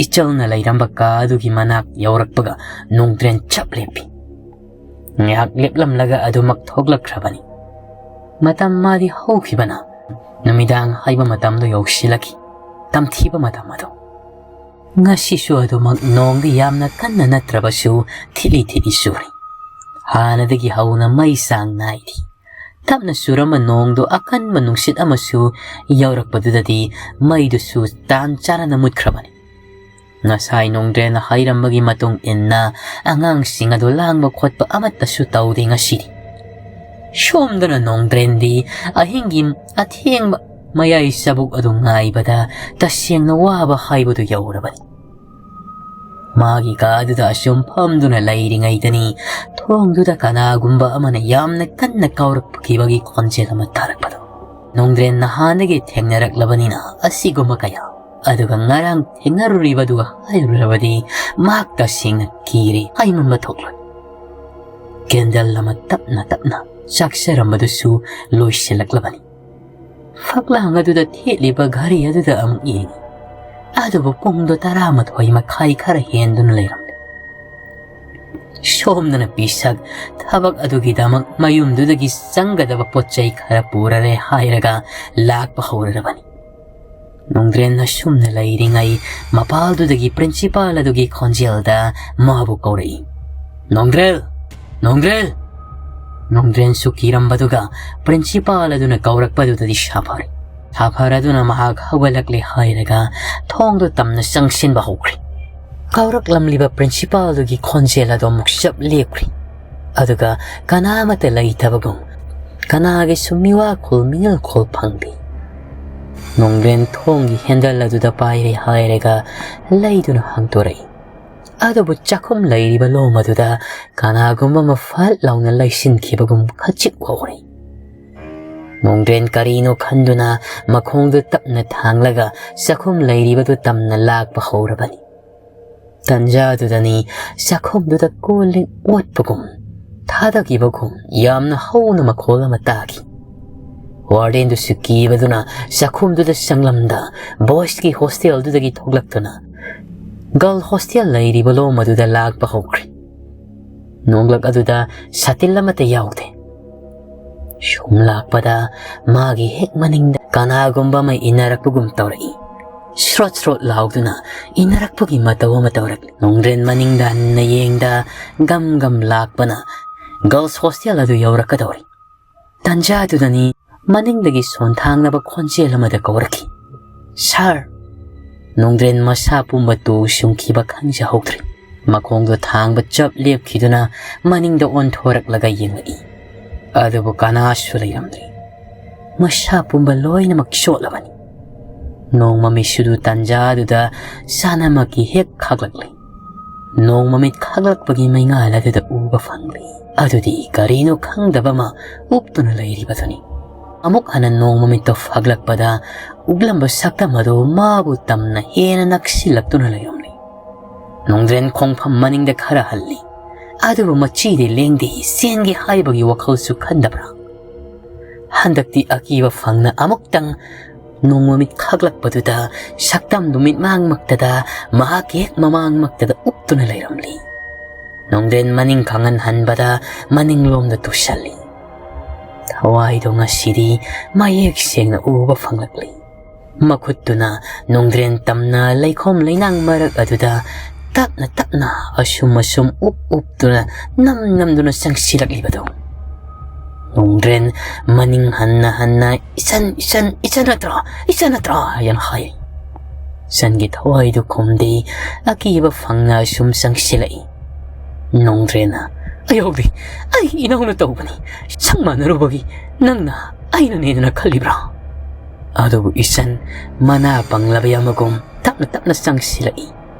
ꯏꯆꯜꯅ ꯂꯩꯔꯝꯕ ꯀꯥ ꯑꯗꯨꯒꯤ ꯃꯅꯥꯛ ꯌꯧꯔꯛꯄꯒ ꯅꯣꯡꯗ꯭ꯔꯦꯟ ꯆꯞ ꯂꯦꯞꯄꯤ꯫ ꯉꯥꯏꯍꯥꯛ ꯂꯦꯞꯂꯝꯂꯒ ꯑꯗꯨꯃꯛ ꯊꯣꯛꯂꯛꯈ꯭ꯔꯕꯅꯤ꯫ ꯃꯇꯝ ꯃꯥꯗꯤ ꯍꯧꯈꯤꯕꯅ ꯅꯨꯃꯤꯗꯥꯡ ꯍꯥꯏꯕ ꯃꯇꯝꯗꯨ ꯌꯧꯁꯤꯜꯂꯛꯈꯤ꯫ ꯇꯝꯊꯤꯕ ꯃꯇꯝ ꯑꯗꯨ꯫ ꯉꯁꯤꯁꯨ ꯑꯗꯨꯃꯛ ꯅꯣꯡꯗꯤ ꯌꯥꯝꯅ ꯀꯟꯅ ꯅꯠꯇ꯭ꯔꯕꯁꯨ ꯊꯤꯠꯂꯤ ꯊꯤꯠꯂꯤ ꯆꯨꯔꯤ꯫ ꯍꯥꯟꯅꯗꯒꯤ ꯍꯧꯅ ꯃꯩ ꯆꯥꯡ ꯅꯥꯏꯗꯦ꯫ ꯇꯞꯅ ꯆꯨꯔꯝꯕ ꯅꯣꯡꯗꯨ ꯑꯀꯟꯕ ꯅꯨꯡꯁꯤꯠ ꯑꯃꯁꯨ ꯌꯧꯔꯛꯄꯗꯨꯗꯗꯤ ꯃꯩꯗꯨꯁꯨ ꯇꯥꯟ ꯆꯥꯅꯅ ꯃꯨꯠꯈ꯭ꯔꯕꯅꯤ꯫ ꯉꯁꯥꯏ ꯅꯣꯡꯗ꯭ꯔꯦꯟꯅ ꯍꯥꯏꯔꯝꯕꯒꯤ ꯃꯇꯨꯡ ꯏꯟꯅ ꯑꯉꯥꯡꯁꯤꯡ ꯑꯗꯨ ꯂꯥꯡꯕ ꯈꯣꯠꯄ ꯑꯃꯠꯇꯁꯨ ꯇꯧꯗꯦ ꯉꯁꯤꯗꯤ꯫ ꯁꯣꯝꯗꯅ ꯅꯣꯡꯗ꯭ꯔꯦꯟꯗꯤ ꯑꯍꯤꯡꯒꯤ ꯑꯊꯦꯡꯕ ꯃꯌꯥꯏ ꯆꯕꯨꯛ ꯑꯗꯨ ꯉꯥꯏꯕꯗ ꯇꯁꯦꯡꯅ ꯋꯥꯕ ꯍꯥꯏꯕꯗꯨ ꯌꯧꯔꯕꯅꯤ꯫ ꯃꯥꯒꯤ ꯀꯥꯗꯨꯗ ꯑꯁꯨꯝ ꯐꯝꯗꯨꯅ ꯂꯩꯔꯤꯉꯩꯗꯅꯤ, ꯊꯣꯡꯗꯨꯗ ꯀꯅꯥꯒꯨꯝꯕ ꯑꯃꯅ ꯌꯥꯝꯅ ꯀꯟꯅ ꯀꯥꯎꯔꯛꯈꯤꯕꯒꯤ ꯈꯣꯟꯖꯦꯜ ꯑꯃ ꯇꯥꯔꯛꯄꯗꯣ꯫ ꯅꯣꯡꯗ꯭ꯔꯦꯟ ꯅꯍꯥꯟꯗꯒꯤ ꯊꯦꯡꯅꯔꯛꯂꯕꯅꯤꯅ ꯑꯁꯤꯒꯨꯝꯕ ꯀꯌꯥ, ꯑꯗꯨꯒ ꯉꯔꯥꯡ ꯊꯦꯡꯅꯔꯨꯔꯤꯕꯗꯨꯒ ꯍꯥꯏꯔꯨꯔꯕꯗꯤ ꯃꯍꯥꯛ ꯇꯁꯦꯡꯅ ꯀꯤꯔꯦ ꯍꯥꯏꯃꯟꯕ ꯊꯣꯛꯂꯣꯏ꯫ ꯀꯦꯟꯗꯜ ꯑꯃ ꯇꯞꯅ ꯇꯞꯅ ꯆꯥꯛꯆꯔꯝꯕꯗꯨꯁꯨ ꯂꯣꯏꯁꯤꯜꯂꯛꯂꯕꯅꯤ꯫ ꯐꯛꯂꯥꯡ ꯑꯗꯨꯗ ꯊꯦꯠꯂꯤꯕ ꯘꯔꯤ ꯑꯗꯨꯗ ꯑꯃꯨꯛ ꯌꯦꯡꯏ꯫ ꯑꯗꯨꯕꯨ ꯄꯨꯡꯗꯣ ꯇꯔꯥꯃꯥꯊꯣꯏ ꯃꯈꯥꯏ ꯈꯔ ꯍꯦꯟꯗꯨꯅ ꯂꯩꯔꯝꯂꯦ꯫ ꯁꯣꯝꯗꯅ ꯄꯤꯁꯛ ꯊꯕꯛ ꯑꯗꯨꯒꯤꯗꯃꯛ ꯃꯌꯨꯝꯗꯨꯗꯒꯤ ꯆꯪꯒꯗꯕ ꯄꯣꯠ ꯆꯩ ꯈꯔ ꯄꯨꯔꯔꯦ ꯍꯥꯏꯔꯒ ꯂꯥꯛꯄ ꯍꯧꯔꯔꯕꯅꯤ꯫ ꯅꯣꯡꯗ꯭ꯔꯦꯟ ꯑꯁꯨꯝꯅ ꯂꯩꯔꯤꯉꯩ ꯃꯄꯥꯜꯗꯨꯗꯒꯤ ꯄ꯭ꯔꯤꯟꯁꯤꯄꯥꯜ ꯑꯗꯨꯒꯤ ꯈꯣꯟꯖꯦꯜꯗ ꯃꯥꯕꯨ ꯀꯧꯔꯛꯏ꯫ "ꯅꯣꯡꯗ꯭ꯔꯦꯜ! ꯅꯣꯡꯗ꯭ꯔꯦꯜ!" ꯅꯣꯡꯗ꯭ꯔꯦꯟꯁꯨ ꯀꯤꯔꯝꯕꯗꯨꯒ ꯄ꯭ꯔꯤꯟꯁꯤꯄꯥꯜ ꯑꯗꯨꯅ ꯀꯧꯔꯛꯄꯗꯨꯗꯗꯤ ꯁꯥꯐꯔꯦ꯫ ꯁꯥꯐꯔꯗꯨꯅ ꯃꯍꯥꯛ ꯍꯧꯒꯠꯂꯛꯂꯦ ꯍꯥꯏꯔꯒ ꯊꯣꯡꯗꯨ ꯇꯝꯅ ꯆꯪꯁꯤꯟꯕ ꯍꯧꯈ꯭ꯔꯦ꯫ ꯀꯧꯔꯛꯂꯝꯂꯤꯕ ꯄ꯭ꯔꯤꯟꯁꯤꯄꯥꯜꯗꯨꯒꯤ ꯈꯣꯟꯖꯦꯜ ꯑꯗꯨ ꯑꯃꯨꯛ ꯆꯞ ꯂꯦꯞꯈ꯭ꯔꯦ꯫ ꯑꯗꯨꯒ ꯀꯅꯥ ꯑꯃꯠꯇ ꯂꯩꯇꯕꯒꯨꯝ, ꯀꯅꯥꯒꯤꯁꯨ ꯃꯤꯋꯥꯈꯣꯜ ꯃꯤꯅꯤꯜꯈꯣꯜ ꯐꯪꯗꯦ꯫ ꯅꯣꯡꯗ꯭ꯔꯦꯟ ꯊꯣꯡꯒꯤ ꯍꯦꯟꯗꯜ ꯑꯗꯨꯗ ꯄꯥꯏꯔꯦ ꯍꯥꯏꯔꯒ ꯂꯩꯗꯨꯅ ꯍꯥꯡꯗꯣꯔꯛꯏ꯫ ꯑꯗꯨꯕꯨ ꯆꯥꯛꯈꯨꯝ ꯂꯩꯔꯤꯕ ꯂꯣꯝ ꯑꯗꯨꯗ ꯀꯅꯥꯒꯨꯝꯕ ꯑꯃ ꯐꯠ ꯂꯥꯎꯅ ꯂꯩꯁꯤꯟꯈꯤꯕꯒꯨꯝ ꯈꯖꯤꯛ ꯎꯍꯧꯔꯦ꯫ ꯅꯣꯡꯗ꯭ꯔꯦꯟ ꯀꯔꯤꯅꯣ ꯈꯟꯗꯨꯅ ꯃꯈꯣꯡꯗꯨ ꯇꯞꯅ ꯊꯥꯡꯂꯒ ꯆꯥꯛꯈꯨꯝ ꯂꯩꯔꯤꯕꯗꯨ ꯇꯝꯅ ꯂꯥꯛꯄ ꯍꯧꯔꯕꯅꯤ꯫ ꯇꯟꯖꯥꯗꯨꯗꯅꯤ ꯆꯥꯛꯈꯨꯝꯗꯨꯗ ꯀꯣꯜ ꯂꯤꯛ ꯑꯣꯠꯄꯒꯨꯝ, ꯊꯥꯗꯈꯤꯕꯒꯨꯝ ꯌꯥꯝꯅ ꯍꯧꯅ ꯃꯈꯣꯜ ꯑꯃ ꯇꯥꯈꯤ꯫ ꯋꯥꯔꯗꯦꯟꯗꯨꯁꯨ ꯀꯤꯕꯗꯨꯅ ꯆꯥꯛꯈꯨꯝꯗꯨꯗ ꯆꯪꯂꯝꯗ ꯕꯣꯏꯁꯀꯤ ꯍꯣꯁꯇꯦꯜꯗꯨꯗꯒꯤ ꯊꯣꯛꯂꯛꯇꯨꯅ ꯒꯔꯜ ꯍꯣꯁꯇꯦꯜ ꯂꯩꯔꯤꯕ ꯂꯣꯝ ꯑꯗꯨꯗ ꯂꯥꯛꯄ ꯍꯧꯈ꯭ꯔꯦ꯫ ꯅꯣꯡꯂꯛ ꯑꯗꯨꯗ ꯁꯥꯇꯤꯟ ꯑꯃꯠꯇ ꯌꯥꯎꯗꯦ꯫ ꯁꯨꯝ ꯂꯥꯛꯄꯗ ꯃꯥꯒꯤ ꯍꯦꯛ ꯃꯅꯤꯡꯗ ꯀꯅꯥꯒꯨꯝꯕ ꯑꯃ ꯏꯟꯅꯔꯛꯄꯒꯨꯝ ꯇꯧꯔꯛꯏ꯫ ꯁ꯭ꯔꯣꯠ ꯁ꯭ꯔꯣꯠ ꯂꯥꯎꯗꯨꯅ ꯏꯟꯅꯔꯛꯄꯒꯤ ꯃꯇꯧ ꯑꯃ ꯇꯧꯔꯛꯂꯤ꯫ ꯅꯣꯡꯗ꯭ꯔꯦꯟ ꯃꯅꯤꯡꯗ ꯍꯟꯅ ꯌꯦꯡꯗ ꯒꯝ ꯒꯝ ꯂꯥꯛꯄꯅ ꯒꯔꯜꯁ ꯍꯣꯁꯇꯦꯜ ꯑꯗꯨ ꯌꯧꯔꯛꯀꯗꯧꯔꯤ꯫ ꯇꯟꯖꯥꯗꯨꯗꯅꯤ ꯃꯅꯤꯡꯗꯒꯤ ꯁꯣꯟꯊꯥꯡꯅꯕ ꯈꯣꯟꯖꯦꯜ ꯑꯃꯗ ꯀꯧꯔꯛꯈꯤ, "ꯁꯥꯔ!" ꯅꯣꯡꯗ꯭ꯔꯦꯟ ꯃꯁꯥ ꯄꯨꯝꯕ ꯇꯨ ꯁꯨꯝꯈꯤꯕ ꯈꯪꯖꯍꯧꯗ꯭ꯔꯦ꯫ ꯃꯈꯣꯡꯗꯣ ꯊꯥꯡꯕ ꯆꯞ ꯂꯦꯞꯈꯤꯗꯨꯅ ꯃꯅꯤꯡꯗ ꯑꯣꯟꯊꯣꯔꯛꯂꯒ ꯌꯦꯡꯂꯛꯏ꯫ ꯑꯗꯨꯕꯨ ꯀꯅꯥꯁꯨ ꯂꯩꯔꯝꯗ꯭ꯔꯦ꯫ ꯃꯁꯥ ꯄꯨꯝꯕ ꯂꯣꯏꯅꯃꯛ ꯆꯣꯠꯂꯕꯅꯤ꯫ ꯅꯣꯡꯃꯃꯤꯠꯁꯨꯗꯨ ꯇꯟꯖꯥꯗꯨꯗ ꯆꯥꯅꯃꯛꯀꯤ ꯍꯦꯛ ꯈꯥꯛꯂꯛꯂꯦ꯫ ꯅꯣꯡꯃꯃꯤꯠ ꯈꯥꯛꯂꯛꯄꯒꯤ ꯃꯩꯉꯥꯜ ꯑꯗꯨꯗ ꯎꯕ ꯐꯪꯂꯤ꯫ ꯑꯗꯨꯗꯤ ꯀꯔꯤꯅꯣ ꯈꯪꯗꯕ ꯑꯃ ꯎꯞꯇꯨꯅ ꯂꯩꯔꯤꯕꯗꯨꯅꯤ꯫ ꯑꯃꯨꯛ ꯍꯟꯅ ꯅꯣꯡꯃꯃꯤꯠꯇꯣ ꯐꯥꯛꯂꯛꯄꯗ ꯎꯛꯂꯝꯕ ꯁꯛꯇꯝ ꯑꯗꯨ ꯃꯥꯕꯨ ꯇꯝꯅ ꯍꯦꯟꯅ ꯅꯛꯁꯤꯜꯂꯛꯇꯨꯅ ꯂꯩꯔꯝꯂꯤ꯫ ꯅꯣꯡꯗ꯭ꯔꯦꯟ ꯈꯣꯡꯐꯝ ꯃꯅꯤꯡꯗ ꯈꯔ ꯍꯜꯂꯤ꯫ ꯑꯗꯨꯕꯨ ꯃꯆꯤꯗꯤ ꯂꯦꯡꯗꯦ, ꯆꯦꯟꯒꯦ ꯍꯥꯏꯕꯒꯤ ꯋꯥꯈꯜꯁꯨ ꯈꯟꯗꯕ꯭ꯔꯥ? ꯍꯟꯗꯛꯇꯤ ꯑꯀꯤꯕ ꯐꯪꯅ ꯑꯃꯨꯛꯇꯪ ꯅꯣꯡꯃꯃꯤꯠ ꯈꯥꯛꯂꯛꯄꯗꯨꯗ ꯁꯛꯇꯝꯗꯨ ꯃꯤꯠꯃꯥꯡꯃꯛꯇꯗ, ꯃꯍꯥꯛꯀꯤ ꯍꯦꯛ ꯃꯃꯥꯡꯃꯛꯇꯗ ꯎꯞꯇꯨꯅ ꯂꯩꯔꯝꯂꯤ꯫ ꯅꯣꯡꯗ꯭ꯔꯦꯟ ꯃꯅꯤꯡ ꯈꯪꯍꯟꯍꯟꯕꯗ ꯃꯅꯤꯡꯂꯣꯝꯗ ꯇꯨꯁꯜꯂꯤ꯫ ꯊꯋꯥꯏꯗꯣ ꯉꯁꯤꯗꯤ ꯃꯌꯦꯛ ꯁꯦꯡꯅ ꯎꯕ ꯐꯪꯂꯛꯂꯤ꯫ ꯃꯈꯨꯠꯇꯨꯅ ꯅꯣꯡꯗ꯭ꯔꯦꯟ ꯇꯝꯅ ꯂꯩꯈꯣꯝ ꯂꯩꯅꯥꯡ ꯃꯔꯛ ꯑꯗꯨꯗ ꯇꯞꯅ ꯇꯞꯅ ꯑꯁꯨꯝ ꯑꯁꯨꯝ ꯎꯞ ꯎꯞꯇꯨꯅ ꯅꯝ ꯅꯝꯗꯨꯅ ꯆꯪꯁꯤꯜꯂꯛꯂꯤꯕꯗꯨ꯫ ꯅꯣꯡꯗ꯭ꯔꯦꯟ ꯃꯅꯤꯡ ꯍꯟꯅ ꯍꯟꯅ, "ꯏꯆꯟ, ꯏꯆꯟ, ꯏꯆꯟ ꯅꯠꯇ꯭ꯔꯣ? ꯏꯆꯟ ꯅꯠꯇ꯭ꯔꯣ?" ꯍꯥꯏꯅ ꯍꯥꯏ꯫ ꯏꯆꯟꯒꯤ ꯊꯋꯥꯏꯗꯨ ꯈꯨꯝꯗꯦ, ꯑꯀꯤꯕ ꯐꯪꯅ ꯑꯁꯨꯝ ꯆꯪꯁꯤꯜꯂꯛꯏ꯫ ꯅꯣꯡꯗ꯭ꯔꯦꯟꯅ, "ꯑꯩꯍꯧꯗꯤ, ꯑꯩ ꯏꯅꯧꯅ ꯇꯧꯕꯅꯤ꯫ ꯁꯛ ꯃꯥꯟꯅꯔꯨꯕꯒꯤ ꯅꯪꯅ ꯑꯩꯅꯅꯦꯗꯅ ꯈꯜꯂꯤꯕ꯭ꯔꯥ?" ꯑꯗꯨꯕꯨ ꯏꯆꯟ ꯃꯅꯥ ꯄꯪꯂꯕ ꯑꯃꯒꯨꯝ ꯇꯞꯅ ꯇꯞꯅ ꯆꯪꯁꯤꯜꯂꯛꯏ꯫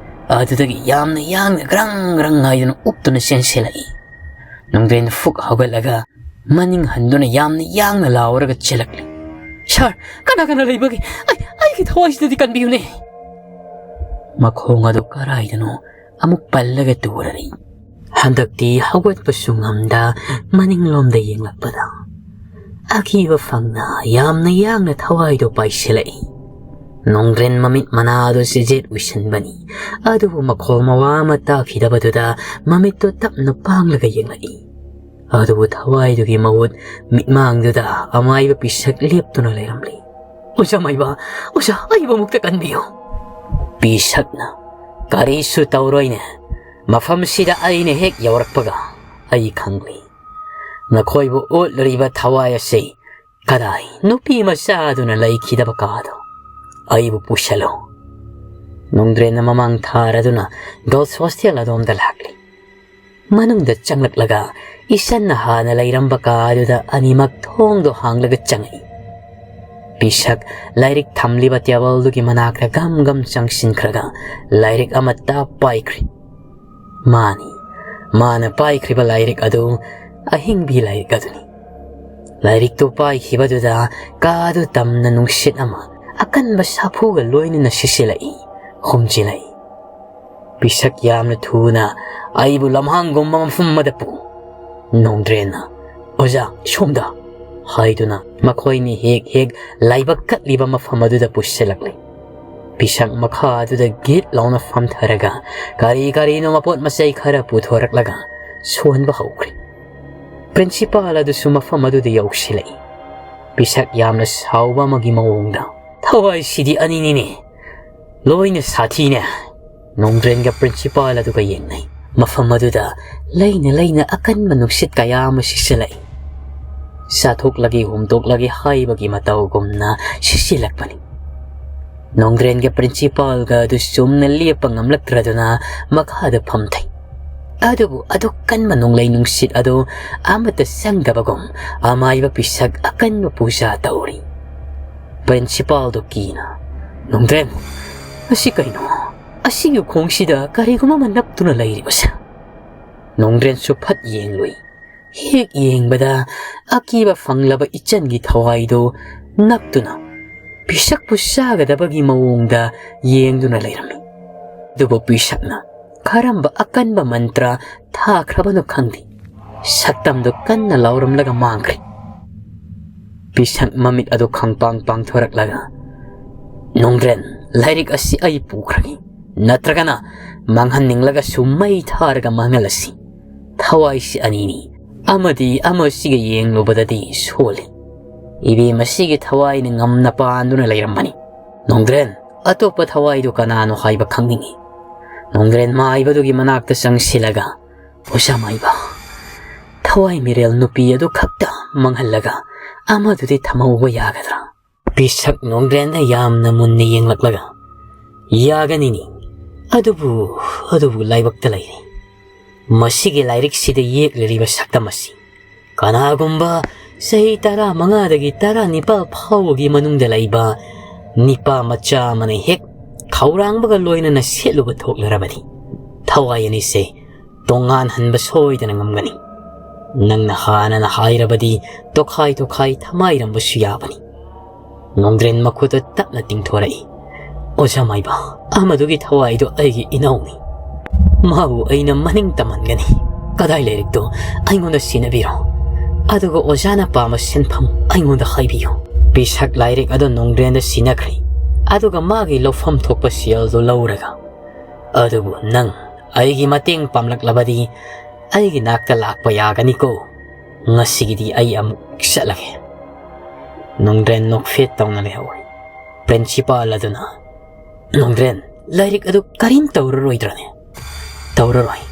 ꯑꯗꯨꯗꯒꯤ ꯌꯥꯝꯅ ꯌꯥꯡꯅ ꯒ꯭ꯔꯪ ꯒ꯭ꯔꯪ ꯍꯥꯏꯗꯨꯅ ꯎꯞꯇꯨꯅ ꯆꯦꯟꯁꯤꯜꯂꯛꯏ꯫ ꯅꯣꯡꯗ꯭ꯔꯦꯟ ꯐꯨꯛ ꯍꯧꯒꯠꯂꯒ ꯃꯅꯤꯡ ꯍꯟꯗꯨꯅ ꯌꯥꯝꯅ ꯌꯥꯡꯅ ꯂꯥꯎꯔꯒ ꯆꯦꯜꯂꯛꯂꯤ꯫ "ꯁꯥꯔ, ꯀꯅꯥ ꯀꯅꯥ ꯂꯩꯕꯒꯦ? ꯑꯩ, ꯑꯩꯒꯤ ꯊꯋꯥꯏꯁꯤꯗꯗꯤ ꯀꯟꯕꯤꯌꯨꯅꯦ!" ꯃꯈꯣꯡ ꯑꯗꯨ ꯀꯔꯥꯏꯗꯅꯣ ꯑꯃꯨꯛ ꯄꯜꯂꯒ ꯇꯨꯔꯔꯤ꯫ ꯍꯟꯗꯛꯇꯤ ꯍꯧꯒꯠꯄꯁꯨ ꯉꯝꯗ ꯃꯅꯤꯡꯂꯣꯝꯗ ꯌꯦꯡꯂꯛꯄꯗ ꯑꯀꯤꯕ ꯐꯪꯅ ꯌꯥꯝꯅ ꯌꯥꯡꯅ ꯊꯋꯥꯏꯗꯣ ꯄꯥꯏꯁꯤꯜꯂꯛꯏ꯫ ꯅꯣꯡꯗ꯭ꯔꯦꯟ ꯃꯃꯤꯠ ꯃꯅꯥꯗꯨ ꯆꯤꯖꯦꯠ ꯎꯏꯁꯤꯟꯕꯅꯤ꯫ ꯑꯗꯨꯕꯨ ꯃꯈꯣꯜ ꯃꯋꯥ ꯑꯃ ꯇꯥꯈꯤꯗꯕꯗꯨꯗ ꯃꯃꯤꯠꯇꯨ ꯇꯞꯅ ꯄꯥꯡꯂꯒ ꯌꯦꯡꯂꯛꯏ꯫ ꯑꯗꯨꯕꯨ ꯊꯋꯥꯏꯗꯨꯒꯤ ꯃꯍꯨꯠ ꯃꯤꯠꯃꯥꯡꯗꯨꯗ ꯑꯃꯥꯏꯕ ꯄꯤꯁꯛ ꯂꯦꯞꯇꯨꯅ ꯂꯩꯔꯝꯂꯤ꯫ "ꯑꯣꯖꯥ ꯃꯥꯏꯕ, ꯑꯣꯖꯥ, ꯑꯩꯕꯨ ꯑꯃꯨꯛꯇ ꯀꯟꯕꯤꯌꯨ!" ꯄꯤꯁꯛꯅ, "ꯀꯔꯤꯁꯨ ꯇꯧꯔꯣꯏꯅꯦ꯫ ꯃꯐꯝꯁꯤꯗ ꯑꯩꯅ ꯍꯦꯛ ꯌꯧꯔꯛꯄꯒ ꯑꯩ ꯈꯪꯂꯤ꯫ ꯅꯈꯣꯏꯕꯨ ꯑꯣꯠꯂꯤꯕ ꯊꯋꯥꯏ ꯑꯁꯤ ꯀꯗꯥꯏ ꯅꯨꯄꯤ ꯃꯆꯥꯗꯨꯅ ꯂꯩꯈꯤꯗꯕ ꯀꯥꯗꯣ ꯑꯩꯕꯨ ꯄꯨꯁꯤꯜꯂꯨ꯫ ꯅꯣꯡꯗ꯭ꯔꯦꯟꯅ ꯃꯃꯥꯡ ꯊꯥꯔꯗꯨꯅ girls' hostel ꯑꯗꯣꯝꯗ ꯂꯥꯛꯂꯤ꯫ ꯃꯅꯨꯡꯗ ꯆꯪꯂꯛꯂꯒ ꯏꯆꯟꯅ ꯍꯥꯟꯅ ꯂꯩꯔꯝꯕ ꯀꯥꯗꯨꯗ ꯑꯅꯤꯃꯛ ꯊꯣꯡꯗꯣ ꯍꯥꯡꯂꯒ ꯆꯪꯉꯛꯏ꯫ ꯄꯤꯁꯛ ꯂꯥꯏꯔꯤꯛ ꯊꯝꯂꯤꯕ ꯇꯦꯕꯜꯗꯨꯒꯤ ꯃꯅꯥꯛꯇ ꯒꯝ ꯒꯝ ꯆꯪꯁꯤꯟꯈ꯭ꯔꯒ ꯂꯥꯏꯔꯤꯛ ꯑꯃꯠꯇ ꯄꯥꯏꯈ꯭ꯔꯤ꯫ ꯃꯥꯅꯤ, ꯃꯥꯅ ꯄꯥꯏꯈ꯭ꯔꯤꯕ ꯂꯥꯏꯔꯤꯛ ꯑꯗꯨ ꯑꯍꯤꯡꯕꯤ ꯂꯥꯏꯔꯤꯛ ꯑꯗꯨꯅꯤ꯫ ꯂꯥꯏꯔꯤꯛꯇꯨ ꯄꯥꯏꯈꯤꯕꯗꯨꯗ ꯀꯥꯗꯨ ꯇꯝꯅ ꯅꯨꯡꯁꯤꯠ ꯑꯃ ꯑꯀꯟꯕ ꯁꯥꯐꯨꯒ ꯂꯣꯏꯅꯅ ꯁꯤꯠꯆꯤꯜꯂꯛꯏ, ꯍꯨꯝꯖꯤꯜꯂꯛꯏ꯫ ꯄꯤꯁꯛ ꯌꯥꯝꯅ ꯊꯨꯅ ꯑꯩꯕꯨ ꯂꯝꯍꯥꯡꯒꯨꯝꯕ ꯃꯐꯝ ꯑꯃꯗ ꯄꯨ꯫ ꯅꯣꯡꯗ꯭ꯔꯦꯟꯅ, "ꯑꯣꯖꯥ, ꯁꯣꯝꯗ," ꯍꯥꯏꯗꯨꯅ ꯃꯈꯣꯏꯅꯤ ꯍꯦꯛ ꯍꯦꯛ ꯂꯥꯏꯕꯛ ꯀꯠꯂꯤꯕ ꯃꯐꯝ ꯑꯗꯨꯗ ꯄꯨꯁꯤꯜꯂꯛꯂꯤ꯫ ꯄꯤꯁꯛ ꯃꯈꯥ ꯑꯗꯨꯗ ꯒꯤꯠ ꯂꯥꯎꯅ ꯐꯝꯊꯔꯒ ꯀꯔꯤ ꯀꯔꯤꯅꯣ ꯃꯄꯣꯠ ꯃꯆꯩ ꯈꯔ ꯄꯨꯊꯣꯔꯛꯂꯒ ꯁꯣꯟꯕ ꯍꯧꯈ꯭ꯔꯦ꯫ ꯄ꯭ꯔꯤꯟꯁꯤꯄꯥꯜ ꯑꯗꯨꯁꯨ ꯃꯐꯝ ꯑꯗꯨꯗ ꯌꯧꯁꯤꯜꯂꯛꯏ꯫ ꯄꯤꯁꯛ ꯌꯥꯝꯅ ꯁꯥꯎꯕ ꯑꯃꯒꯤ ꯃꯑꯣꯡꯗ, "ꯊꯋꯥꯏꯁꯤꯗꯤ ꯑꯅꯤꯅꯤꯅꯦ, ꯂꯣꯏꯅ ꯁꯥꯊꯤꯅꯦ!" ꯅꯣꯡꯗ꯭ꯔꯦꯟꯒ ꯄ꯭ꯔꯤꯟꯁꯤꯄꯥꯜ ꯑꯗꯨꯒ ꯌꯦꯡꯅꯩ꯫ ꯃꯐꯝ ꯑꯗꯨꯗ ꯂꯩꯅ ꯂꯩꯅ ꯑꯀꯟꯕ ꯅꯨꯡꯁꯤꯠ ꯀꯌꯥ ꯑꯃ ꯁꯤꯠꯆꯤꯜꯂꯛꯏ꯫ ꯆꯥꯊꯣꯛꯂꯒꯦ ꯍꯨꯝꯗꯣꯛꯂꯒꯦ ꯍꯥꯏꯕꯒꯤ ꯃꯇꯧꯒꯨꯝꯅ ꯁꯤꯠꯆꯤꯜꯂꯛꯄꯅꯤ꯫ ꯅꯣꯡꯗ꯭ꯔꯦꯟꯒ ꯄ꯭ꯔꯤꯟꯁꯤꯄꯥꯜꯒ ꯑꯗꯨ ꯆꯨꯝꯅ ꯂꯦꯞꯄ ꯉꯝꯂꯛꯇ꯭ꯔꯗꯨꯅ ꯃꯈꯥꯗ ꯐꯝꯊꯩ꯫ ꯑꯗꯨꯕꯨ ꯑꯗꯨꯛ ꯀꯟꯕ ꯅꯣꯡꯂꯩ ꯅꯨꯡꯁꯤꯠ ꯑꯗꯨ ꯑꯃꯠꯇ ꯆꯪꯗꯕꯒꯨꯝ ꯑꯃꯥꯏꯕ ꯄꯤꯁꯛ ꯑꯀꯟꯕ ꯄꯨꯖꯥ ꯇꯧꯔꯤ꯫ ꯄ꯭ꯔꯤꯟꯁꯤꯄꯥꯜꯗꯨ ꯀꯤꯅ, "ꯅꯣꯡꯗ꯭ꯔꯦꯟ, ꯑꯁꯤ ꯀꯩꯅꯣ? ꯑꯁꯤꯒꯤ ꯈꯣꯡꯁꯤꯗ ꯀꯔꯤꯒꯨꯝꯕ ꯑꯃ ꯅꯞꯇꯨꯅ ꯂꯩꯔꯤꯕꯁꯦ?" ꯅꯣꯡꯗ꯭ꯔꯦꯟꯁꯨ ꯐꯠ ꯌꯦꯡꯂꯨꯏ꯫ ꯍꯦꯛ ꯌꯦꯡꯕꯗ ꯑꯀꯤꯕ ꯐꯪꯂꯕ ꯏꯆꯟꯒꯤ ꯊꯋꯥꯏꯗꯨ ꯅꯞꯇꯨꯅ ꯄꯤꯁꯛꯄꯨ ꯆꯥꯒꯗꯕꯒꯤ ꯃꯑꯣꯡꯗ ꯌꯦꯡꯗꯨꯅ ꯂꯩꯔꯝꯃꯤ꯫ ꯑꯗꯨꯕꯨ ꯄꯤꯁꯛꯅ ꯀꯔꯝꯕ ꯑꯀꯟꯕ ꯃꯟꯇ꯭ꯔ ꯊꯥꯈ꯭ꯔꯕꯅꯣ ꯈꯪꯗꯦ, ꯁꯛꯇꯝꯗꯨ ꯀꯟꯅ ꯂꯥꯎꯔꯝꯂꯒ ꯃꯥꯡꯈ꯭ꯔꯦ꯫ ꯄꯤꯁꯛ ꯃꯃꯤꯠ ꯑꯗꯨ ꯈꯪꯄꯥꯡ ꯄꯥꯡꯊꯣꯔꯛꯂꯒ, "ꯅꯣꯡꯗ꯭ꯔꯦꯟ, ꯂꯥꯏꯔꯤꯛ ꯑꯁꯤ ꯑꯩ ꯄꯨꯈ꯭ꯔꯒꯦ, ꯅꯠꯇ꯭ꯔꯒꯅ ꯃꯥꯡꯍꯟꯅꯤꯡꯂꯒꯁꯨ ꯃꯩ ꯊꯥꯔꯒ ꯃꯥꯡꯍꯜꯂꯁꯤ꯫ ꯊꯋꯥꯏꯁꯤ ꯑꯅꯤꯅꯤ, ꯑꯃꯗꯤ ꯑꯃꯁꯤꯒ ꯌꯦꯡꯂꯨꯕꯗꯗꯤ ꯁꯣꯜꯂꯤ꯫ ꯏꯕꯦꯝ ꯑꯁꯤꯒꯤ ꯊꯋꯥꯏꯅ ꯉꯝꯅ ꯄꯥꯟꯗꯨꯅ ꯂꯩꯔꯝꯕꯅꯤ꯫ ꯅꯣꯡꯗ꯭ꯔꯦꯟ, ꯑꯇꯣꯞꯄ ꯊꯋꯥꯏꯗꯨ ꯀꯅꯥꯅꯣ ꯍꯥꯏꯕ ꯈꯪꯅꯤꯡꯏ꯫" ꯅꯣꯡꯗ꯭ꯔꯦꯟ ꯃꯥꯏꯕꯗꯨꯒꯤ ꯃꯅꯥꯛꯇ ꯆꯪꯁꯤꯜꯂꯒ, "ꯑꯣꯖꯥ ꯃꯥꯏꯕ, ꯊꯋꯥꯏ ꯃꯤꯔꯦꯜ ꯅꯨꯄꯤ ꯑꯗꯨ ꯈꯛꯇ ꯃꯥꯡꯍꯜꯂꯒ ꯑꯃꯗꯨꯗꯤ ꯊꯝꯍꯧꯕ ꯌꯥꯒꯗ꯭ꯔꯥ? ꯄꯤꯁꯛ ꯅꯣꯡꯗ꯭ꯔꯦꯟꯅ ꯌꯥꯝꯅ ꯃꯨꯟꯅ ꯌꯦꯡꯂꯛꯂꯒ, "ꯌꯥꯒꯅꯤꯅꯤ, ꯑꯗꯨꯕꯨ, ꯑꯗꯨꯕꯨ ꯂꯥꯏꯕꯛꯇ ꯂꯩꯔꯦ꯫ ꯃꯁꯤꯒꯤ ꯂꯥꯏꯔꯤꯛꯁꯤꯗ ꯌꯦꯛꯂꯤꯕ ꯁꯛꯇꯝ ꯑꯁꯤ ꯀꯅꯥꯒꯨꯝꯕ ꯆꯍꯤ ꯇꯔꯥꯃꯉꯥꯗꯒꯤ ꯇꯔꯥꯅꯤꯄꯥꯜ ꯐꯥꯎꯕꯒꯤ ꯃꯅꯨꯡꯗ ꯂꯩꯕ ꯅꯤꯄꯥ ꯃꯆꯥ ꯑꯃꯅ ꯍꯦꯛ ꯈꯧꯔꯥꯡꯕꯒ ꯂꯣꯏꯅꯅ ꯁꯦꯠꯂꯨꯕ ꯊꯣꯛꯂꯔꯕꯗꯤ, ꯊꯋꯥꯏ ꯑꯅꯤꯁꯦ ꯇꯣꯉꯥꯟꯍꯟꯕ ꯁꯣꯏꯗꯅ ꯉꯝꯒꯅꯤ꯫ ꯅꯪꯅ ꯍꯥꯟꯅꯅ ꯍꯥꯏꯔꯕꯗꯤ ꯇꯣꯈꯥꯏ ꯇꯣꯈꯥꯏ ꯊꯃꯥꯏꯔꯝꯕꯁꯨ ꯌꯥꯕꯅꯤ꯫" ꯅꯣꯡꯗ꯭ꯔꯦꯟ ꯃꯈꯨꯠꯇ ꯇꯞꯅ ꯇꯤꯡꯊꯣꯔꯛꯏ꯫ "ꯑꯣꯖꯥ ꯃꯥꯏꯕ, ꯑꯃꯗꯨꯒꯤ ꯊꯋꯥꯏꯗꯣ ꯑꯩꯒꯤ ꯏꯅꯥꯎꯅꯤ꯫ ꯃꯥꯕꯨ ꯑꯩꯅ ꯃꯅꯤꯡ ꯇꯝꯍꯟꯒꯅꯤ꯫ ꯀꯗꯥꯏ ꯂꯩꯔꯤꯛꯇꯣ ꯑꯩꯉꯣꯟꯗ ꯁꯤꯟꯅꯕꯤꯔꯣ꯫ ꯑꯗꯨꯒ ꯑꯣꯖꯥꯅ ꯄꯥꯝꯕ ꯁꯤꯟꯐꯝ ꯑꯩꯉꯣꯟꯗ ꯍꯥꯏꯕꯤꯌꯨ꯫" ꯄꯤꯁꯛ ꯂꯥꯏꯔꯤꯛ ꯑꯗꯨ ꯅꯣꯡꯗ꯭ꯔꯦꯟꯗ ꯁꯤꯟꯅꯈ꯭ꯔꯦ꯫ ꯑꯗꯨꯒ ꯃꯥꯒꯤ ꯂꯧꯐꯝ ꯊꯣꯛꯄ ꯁꯦꯜꯗꯨ ꯂꯧꯔꯒ, "ꯑꯗꯨꯕꯨ ꯅꯪ ꯑꯩꯒꯤ ꯃꯇꯦꯡ ꯄꯥꯡꯂꯛꯂꯕꯗꯤ ꯑꯩꯒꯤ ꯅꯥꯛꯇ ꯂꯥꯛꯄ ꯌꯥꯒꯅꯤꯀꯣ꯫ ꯉꯁꯤꯒꯤꯗꯤ ꯑꯩ ꯑꯃꯨꯛ ꯆꯠꯂꯒꯦ꯫" ꯅꯣꯡꯗ꯭ꯔꯦꯟ ꯅꯣꯛꯐꯦꯠ ꯇꯧꯅ ꯂꯩꯍꯧꯔꯦ꯫ ꯄ꯭ꯔꯤꯟꯁꯤꯄꯥꯜ ꯑꯗꯨꯅ, "ꯅꯣꯡꯗ꯭ꯔꯦꯟ, ꯂꯥꯏꯔꯤꯛ ꯑꯗꯨ ꯀꯔꯤꯝ ꯇꯧꯔꯔꯣꯏꯗ꯭ꯔꯅꯦ?" "ꯇꯧꯔꯔꯣꯏ꯫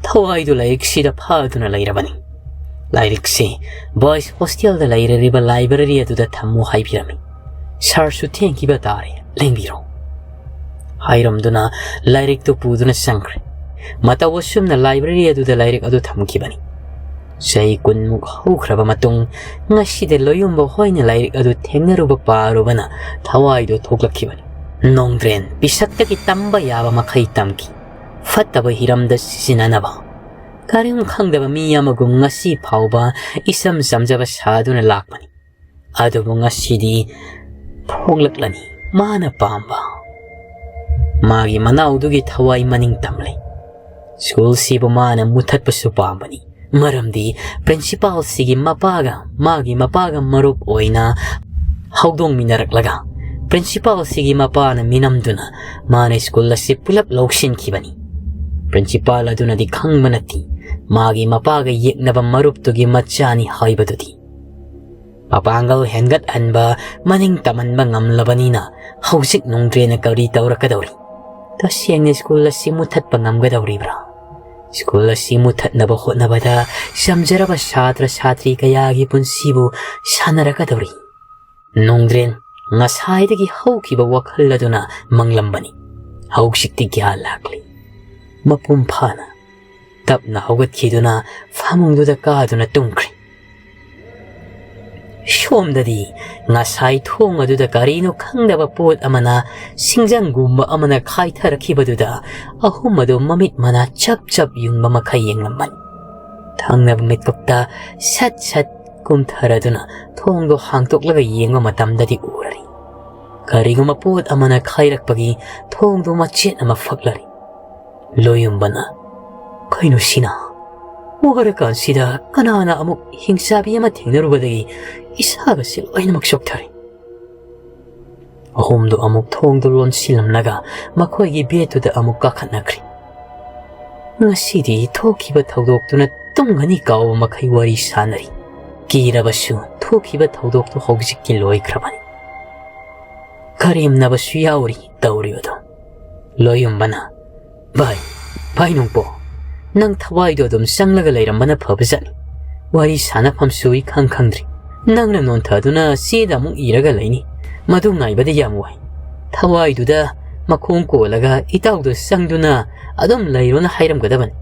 ꯊꯋꯥꯏꯗꯨ ꯂꯥꯏꯔꯤꯛꯁꯤꯗ ꯐꯥꯗꯨꯅ ꯂꯩꯔꯕꯅꯤ꯫ ꯂꯥꯏꯔꯤꯛꯁꯤ ꯕꯣꯏꯁ ꯍꯣꯁꯇꯦꯜꯗ ꯂꯩꯔꯤꯕ ꯂꯥꯏꯕ꯭ꯔꯦꯔꯤ ꯑꯗꯨꯗ ꯊꯝꯃꯨ ꯍꯥꯏꯕꯤꯔꯝꯃꯤ꯫ ꯁꯥꯔꯁꯨ ꯊꯦꯡꯈꯤꯕ ꯇꯥꯔꯦ, ꯂꯦꯡꯕꯤꯔꯣ꯫" ꯍꯥꯏꯔꯝꯗꯨꯅ ꯂꯥꯏꯔꯤꯛꯇꯨ ꯄꯨꯗꯨꯅ ꯆꯪꯈ꯭ꯔꯦ꯫ ꯃꯇꯧ ꯑꯁꯨꯝꯅ ꯂꯥꯏꯕ꯭ꯔꯦꯔꯤ ꯑꯗꯨꯗ ꯂꯥꯏꯔꯤꯛ ꯑꯗꯨ ꯊꯝꯈꯤꯕꯅꯤ꯫ ꯆꯍꯤ ꯀꯨꯟꯃꯨꯛ ꯍꯧꯈ꯭ꯔꯕ ꯃꯇꯨꯡ, ꯉꯁꯤꯗ ꯂꯣꯌꯨꯝꯕ ꯍꯣꯏꯅ ꯂꯥꯏꯔꯤꯛ ꯑꯗꯨ ꯊꯦꯡꯅꯔꯨꯕ ꯄꯥꯔꯨꯕꯅ ꯊꯋꯥꯏꯗꯨ ꯊꯣꯛꯂꯛꯈꯤꯕꯅꯤ꯫ ꯅꯣꯡꯗ꯭ꯔꯦꯟ ꯄꯤꯁꯛꯇꯒꯤ ꯇꯝꯕ ꯌꯥꯕ ꯃꯈꯩ ꯇꯝꯈꯤ꯫ ꯐꯠꯇꯕ ꯍꯤꯔꯝꯗ ꯁꯤꯖꯤꯟꯅꯅꯕ꯫ ꯀꯔꯤꯝ ꯈꯪꯗꯕ ꯃꯤ ꯑꯃꯒꯨꯝ ꯉꯁꯤ ꯐꯥꯎꯕ ꯏꯆꯝ ꯆꯝꯖꯕ ꯁꯥꯗꯨꯅ ꯂꯥꯛꯄꯅꯤ꯫ ꯑꯗꯨꯕꯨ ꯉꯁꯤꯗꯤ ꯐꯣꯡꯂꯛꯂꯅꯤ ꯃꯥꯅ ꯄꯥꯝꯕ꯫ ꯃꯥꯒꯤ ꯃꯅꯥꯎꯗꯨꯒꯤ ꯊꯋꯥꯏ ꯃꯅꯤꯡ ꯇꯝꯂꯦ꯫ ꯁ꯭ꯀꯨꯜꯁꯤꯕꯨ ꯃꯥꯅ ꯃꯨꯊꯠꯄꯁꯨ ꯄꯥꯝꯕꯅꯤ꯫ ꯃꯔꯝꯗꯤ ꯄ꯭ꯔꯤꯟꯁꯤꯄꯥꯜꯁꯤꯒꯤ ꯃꯄꯥꯒ, ꯃꯥꯒꯤ ꯃꯄꯥꯒ ꯃꯔꯨꯞ ꯑꯣꯏꯅ ꯍꯧꯗꯣꯡꯃꯤꯟꯅꯔꯛꯂꯒ, ꯄ꯭ꯔꯤꯟꯁꯤꯄꯥꯜꯁꯤꯒꯤ ꯃꯄꯥꯅ ꯃꯤꯅꯝꯗꯨꯅ ꯃꯥꯅ ꯁ꯭ꯀꯨꯜ ꯑꯁꯤ ꯄꯨꯂꯞ ꯂꯧꯁꯤꯟꯈꯤꯕꯅꯤ꯫ ꯄ꯭ꯔꯤꯟꯁꯤꯄꯥꯜ ꯑꯗꯨꯅꯗꯤ ꯈꯪꯕ ꯅꯠꯇꯦ, ꯃꯥꯒꯤ ꯃꯄꯥꯒ ꯌꯦꯛꯅꯕ ꯃꯔꯨꯞꯇꯨꯒꯤ ꯃꯆꯥꯅꯤ ꯍꯥꯏꯕꯗꯨꯗꯤ꯫ ꯃꯄꯥꯡꯒꯜ ꯍꯦꯟꯒꯠꯍꯟꯕ, ꯃꯅꯤꯡ ꯇꯝꯍꯟꯕ ꯉꯝꯂꯕꯅꯤꯅ ꯍꯧꯖꯤꯛ ꯅꯣꯡꯗ꯭ꯔꯦꯟꯅ ꯀꯔꯤ ꯇꯧꯔꯛꯀꯗꯧꯔꯤ? ꯇꯁꯦꯡꯅ ꯁ꯭ꯀꯨꯜ ꯑꯁꯤ ꯃꯨꯊꯠꯄ ꯉꯝꯒꯗꯧꯔꯤꯕ꯭ꯔꯥ? ꯁ꯭ꯀꯨꯜ ꯑꯁꯤ ꯃꯨꯊꯠꯅꯕ ꯍꯣꯠꯅꯕꯗ ꯆꯝꯖꯔꯕ ꯁꯥꯇ꯭ꯔ ꯁꯥꯇ꯭ꯔꯤ ꯀꯌꯥꯒꯤ ꯄꯨꯟꯁꯤꯕꯨ ꯁꯥꯟꯅꯔꯛꯀꯗꯧꯔꯤ꯫ ꯅꯣꯡꯗ꯭ꯔꯦꯟ ꯉꯁꯥꯏꯗꯒꯤ ꯍꯧꯈꯤꯕ ꯋꯥꯈꯜ ꯑꯗꯨꯅ ꯃꯪꯂꯝꯕꯅꯤ꯫ ꯍꯧꯖꯤꯛꯇꯤ ꯒ꯭ꯌꯥꯟ ꯂꯥꯛꯂꯤ꯫ ꯃꯄꯨꯡ ꯐꯥꯅ ꯇꯞꯅ ꯍꯧꯒꯠꯈꯤꯗꯨꯅ ꯐꯃꯨꯡꯗꯨꯗ ꯀꯥꯗꯨꯅ ꯇꯨꯝꯈ꯭ꯔꯦ꯫ ꯁꯣꯝꯗꯗꯤ ꯉꯁꯥꯏ ꯊꯣꯡ ꯑꯗꯨꯗ ꯀꯔꯤꯅꯣ ꯈꯪꯗꯕ ꯄꯣꯠ ꯑꯃꯅ, ꯁꯤꯡꯖꯪꯒꯨꯝꯕ ꯑꯃꯅ ꯈꯥꯏꯊꯔꯛꯈꯤꯕꯗꯨꯗ ꯑꯍꯨꯝ ꯑꯗꯨ ꯃꯃꯤꯠ ꯃꯅꯥ ꯆꯞ ꯆꯞ ꯌꯨꯡꯕ ꯃꯈꯩ ꯌꯦꯡꯂꯝꯕꯅꯤ꯫ ꯊꯪꯅꯕ ꯃꯤꯠꯀꯨꯞꯇ ꯁꯠ ꯁꯠ ꯀꯨꯝꯊꯔꯗꯨꯅ ꯊꯣꯡꯗꯣ ꯍꯥꯡꯗꯣꯛꯂꯒ ꯌꯦꯡꯕ ꯃꯇꯝꯗꯗꯤ ꯎꯔꯔꯤ꯫ ꯀꯔꯤꯒꯨꯝꯕ ꯄꯣꯠ ꯑꯃꯅ ꯈꯥꯏꯔꯛꯄꯒꯤ ꯊꯣꯡꯗꯣ ꯃꯆꯦꯠ ꯑꯃ ꯐꯛꯂꯔꯤ꯫ ꯂꯣꯌꯨꯝꯕꯅ, "ꯀꯩꯅꯣ ꯁꯤꯅ? ꯋꯥꯔꯀꯥꯟꯁꯤꯗ ꯀꯅꯥꯅ ꯑꯃꯨꯛ ꯍꯤꯡꯆꯥꯕꯤ ꯑꯃ ꯊꯦꯡꯅꯔꯨꯕꯗꯒꯤ ꯏꯁꯥꯒꯁꯦ ꯂꯣꯏꯅꯃꯛ ꯆꯣꯛꯊꯔꯦ"꯫ ꯑꯍꯨꯝꯗꯨ ꯑꯃꯨꯛ ꯊꯣꯡꯗꯨ ꯂꯣꯟꯁꯤꯜꯂꯝꯂꯒ ꯃꯈꯣꯏꯒꯤ ꯕꯦꯗꯇꯨꯗ ꯑꯃꯨꯛ ꯀꯥꯈꯠꯅꯈ꯭ꯔꯦ꯫ ꯉꯁꯤꯗꯤ ꯊꯣꯛꯈꯤꯕ ꯊꯧꯗꯣꯛꯇꯨꯅ ꯇꯨꯝꯒꯅꯤ ꯀꯥꯎꯕ ꯃꯈꯩ ꯋꯥꯔꯤ ꯁꯥꯟꯅꯔꯤ꯫ ꯀꯤꯔꯕꯁꯨ ꯊꯣꯛꯈꯤꯕ ꯊꯧꯗꯣꯛꯇꯨ ꯍꯧꯖꯤꯛꯇꯤ ꯂꯣꯏꯈ꯭ꯔꯕꯅꯤ꯫ ꯀꯔꯦꯝꯅꯕꯁꯨ ꯌꯥꯎꯔꯤ ꯇꯧꯔꯤꯕꯗꯣ꯫ ꯂꯣꯌꯨꯝꯕꯅ, "ꯚꯥꯏ, ꯚꯥꯏ ꯅꯣꯡꯄꯣꯛ, ꯅꯪ ꯊꯋꯥꯏꯗꯣ ꯑꯗꯨꯝ ꯆꯪꯂꯒ ꯂꯩꯔꯝꯕꯅ ꯐꯕꯖꯥꯠꯅꯤ꯫ ꯋꯥꯔꯤ ꯁꯥꯟꯅꯐꯝꯁꯨ ꯏꯈꯪ ꯈꯪꯗ꯭ꯔꯤ꯫ ꯅꯪꯅ ꯅꯣꯟꯊꯗꯨꯅ ꯆꯦꯗ ꯑꯃꯨꯛ ꯏꯔꯒ ꯂꯩꯅꯤ꯫ ꯃꯗꯨ ꯉꯥꯏꯕꯗ ꯌꯥꯝ ꯋꯥꯏ꯫ ꯊꯋꯥꯏꯗꯨꯗ ꯃꯈꯣꯡ ꯀꯣꯜꯂꯒ ꯏꯇꯥꯎꯗ ꯆꯪꯗꯨꯅ ꯑꯗꯨꯝ ꯂꯩꯔꯣꯅ ꯍꯥꯏꯔꯝꯒꯗꯕꯅꯤ"꯫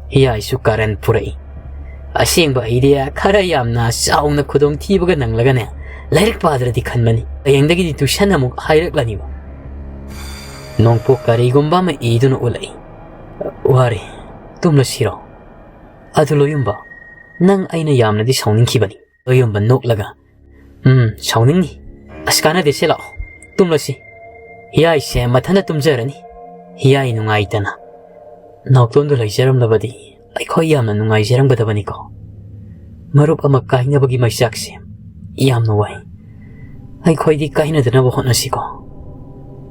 ꯍꯤꯌꯥꯏꯁꯨ ꯀꯥꯔꯟ ꯄꯨꯔꯛꯏ꯫ "ꯑꯁꯦꯡꯕ ꯑꯩꯗꯤ ꯈꯔ ꯌꯥꯝꯅ ꯆꯥꯎꯅ ꯈꯨꯗꯣꯡꯊꯤꯕꯒ ꯅꯪꯂꯒꯅꯦ, ꯂꯥꯏꯔꯤꯛ ꯄꯥꯗ꯭ꯔꯗꯤ ꯈꯟꯕꯅꯤ꯫ ꯍꯌꯦꯡꯗꯒꯤꯗꯤ ꯇ꯭ꯌꯨꯁꯟ ꯑꯃꯨꯛ ꯍꯥꯏꯔꯛꯂꯅꯤꯕ"꯫ ꯅꯣꯡꯄꯣꯛ ꯀꯔꯤꯒꯨꯝꯕ ꯑꯃ ꯏꯗꯨꯅ ꯎꯠꯂꯛꯏ꯫ "ꯋꯥꯔꯦ, ꯇꯨꯝꯂꯁꯤꯔꯣ? ꯑꯗꯨ ꯂꯣꯌꯨꯝꯕ, ꯅꯪ ꯑꯩꯅ ꯌꯥꯝꯅꯗꯤ ꯁꯥꯎꯅꯤꯡꯈꯤꯕꯅꯤ"꯫ ꯂꯣꯌꯨꯝꯕ ꯅꯣꯛꯂꯒ, "ꯎꯝ, ꯁꯥꯎꯅꯤꯡꯅꯤ꯫ ꯑꯁ, ꯀꯥꯟꯅꯗꯦ, ꯁꯦ ꯂꯥꯛꯑꯣ, ꯇꯨꯝꯂꯁꯤ꯫ ꯍꯤꯌꯥꯏꯁꯦ ꯃꯊꯟꯇ ꯇꯨꯝꯖꯔꯅꯤ"꯫ ꯍꯤꯌꯥꯏ ꯅꯨꯡꯉꯥꯏꯇꯅ, "ꯅꯥꯎꯇꯣꯟꯗꯨ ꯂꯩꯖꯔꯝꯂꯕꯗꯤ ꯑꯩꯈꯣꯏ ꯌꯥꯝꯅ ꯅꯨꯡꯉꯥꯏꯖꯔꯝꯒꯗꯕꯅꯤꯀꯣ꯫ ꯃꯔꯨꯞ ꯑꯃ ꯀꯥꯏꯅꯕꯒꯤ ꯃꯩꯆꯥꯛꯁꯦ ꯌꯥꯝꯅ ꯋꯥꯏ꯫ ꯑꯩꯈꯣꯏꯗꯤ ꯀꯥꯏꯅꯗꯅꯕ ꯍꯣꯠꯅꯁꯤꯀꯣ"꯫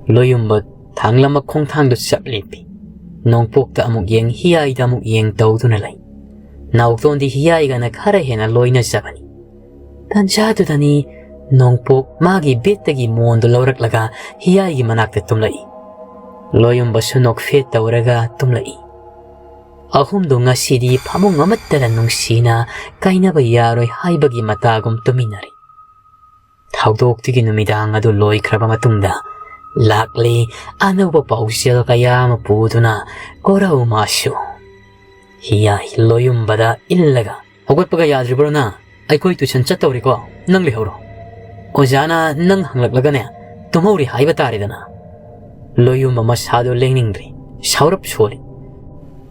ꯂꯣꯌꯨꯝꯕ ꯊꯥꯡꯂꯝꯕ ꯈꯣꯡꯊꯥꯡꯗꯨ ꯆꯞ ꯂꯦꯞꯄꯤ꯫ ꯅꯣꯡꯄꯣꯛꯇ ꯑꯃꯨꯛ ꯌꯦꯡ, ꯍꯤꯌꯥꯏꯗ ꯑꯃꯨꯛ ꯌꯦꯡ ꯇꯧꯗꯨꯅ ꯂꯩ꯫ ꯅꯥꯎꯇꯣꯟꯗꯤ ꯍꯤꯌꯥꯏꯒꯅ ꯈꯔ ꯍꯦꯟꯅ ꯂꯣꯏꯅꯖꯕꯅꯤ꯫ ꯇꯟꯖꯥꯗꯨꯗꯅꯤ ꯅꯣꯡꯄꯣꯛ ꯃꯥꯒꯤ ꯕꯦꯠꯇꯒꯤ ꯃꯣꯟꯗꯨ ꯂꯧꯔꯛꯂꯒ ꯍꯤꯌꯥꯏꯒꯤ ꯃꯅꯥꯛꯇ ꯇꯨꯝꯂꯛꯏ꯫ ꯂꯣꯌꯨꯝꯕꯁꯨ ꯅꯣꯛꯐꯦꯠ ꯇꯧꯔꯒ ꯇꯨꯝꯂꯛꯏ꯫ ꯑꯍꯨꯝꯗꯣ ꯉꯁꯤꯗꯤ ꯐꯃꯨꯡ ꯑꯃꯠꯇꯗ ꯅꯨꯡꯁꯤꯅ ꯀꯥꯏꯅꯕ ꯌꯥꯔꯣꯏ ꯍꯥꯏꯕꯒꯤ ꯃꯇꯥꯒꯨꯝ ꯇꯨꯃꯤꯟꯅꯔꯤ꯫ ꯊꯧꯗꯣꯛꯇꯨꯒꯤ ꯅꯨꯃꯤꯗꯥꯡ ꯑꯗꯨ ꯂꯣꯏꯈ꯭ꯔꯕ ꯃꯇꯨꯡꯗ ꯂꯥꯛꯂꯤ ꯑꯅꯧꯕ ꯄꯥꯎꯖꯦꯜ ꯀꯌꯥ ꯑꯃ ꯄꯨꯗꯨꯅ ꯀꯣꯔꯧ ꯃꯥꯁꯨ꯫ ꯍꯤꯌꯥꯏ ꯂꯣꯌꯨꯝꯕꯗ ꯏꯜꯂꯒ, "ꯍꯧꯒꯠꯄꯒ ꯌꯥꯗ꯭ꯔꯤꯕ꯭ꯔꯣ ꯅꯪ? ꯑꯩꯈꯣꯏ ꯇꯨꯏꯁꯟ ꯆꯠꯇꯧꯔꯦꯀꯣ, ꯅꯪ ꯂꯩꯍꯧꯔꯣ꯫ ꯑꯣꯖꯥꯅ ꯅꯪ ꯍꯪꯂꯛꯂꯒꯅꯦ, ꯇꯨꯝꯍꯧꯔꯤ ꯍꯥꯏꯕ ꯇꯥꯔꯦꯗꯅ꯫" ꯂꯣꯌꯨꯝꯕ ꯃꯁꯥꯗꯣ ꯂꯦꯡꯅꯤꯡꯗ꯭ꯔꯤ, ꯁꯥꯎꯔꯞ ꯁꯣꯜꯂꯤ꯫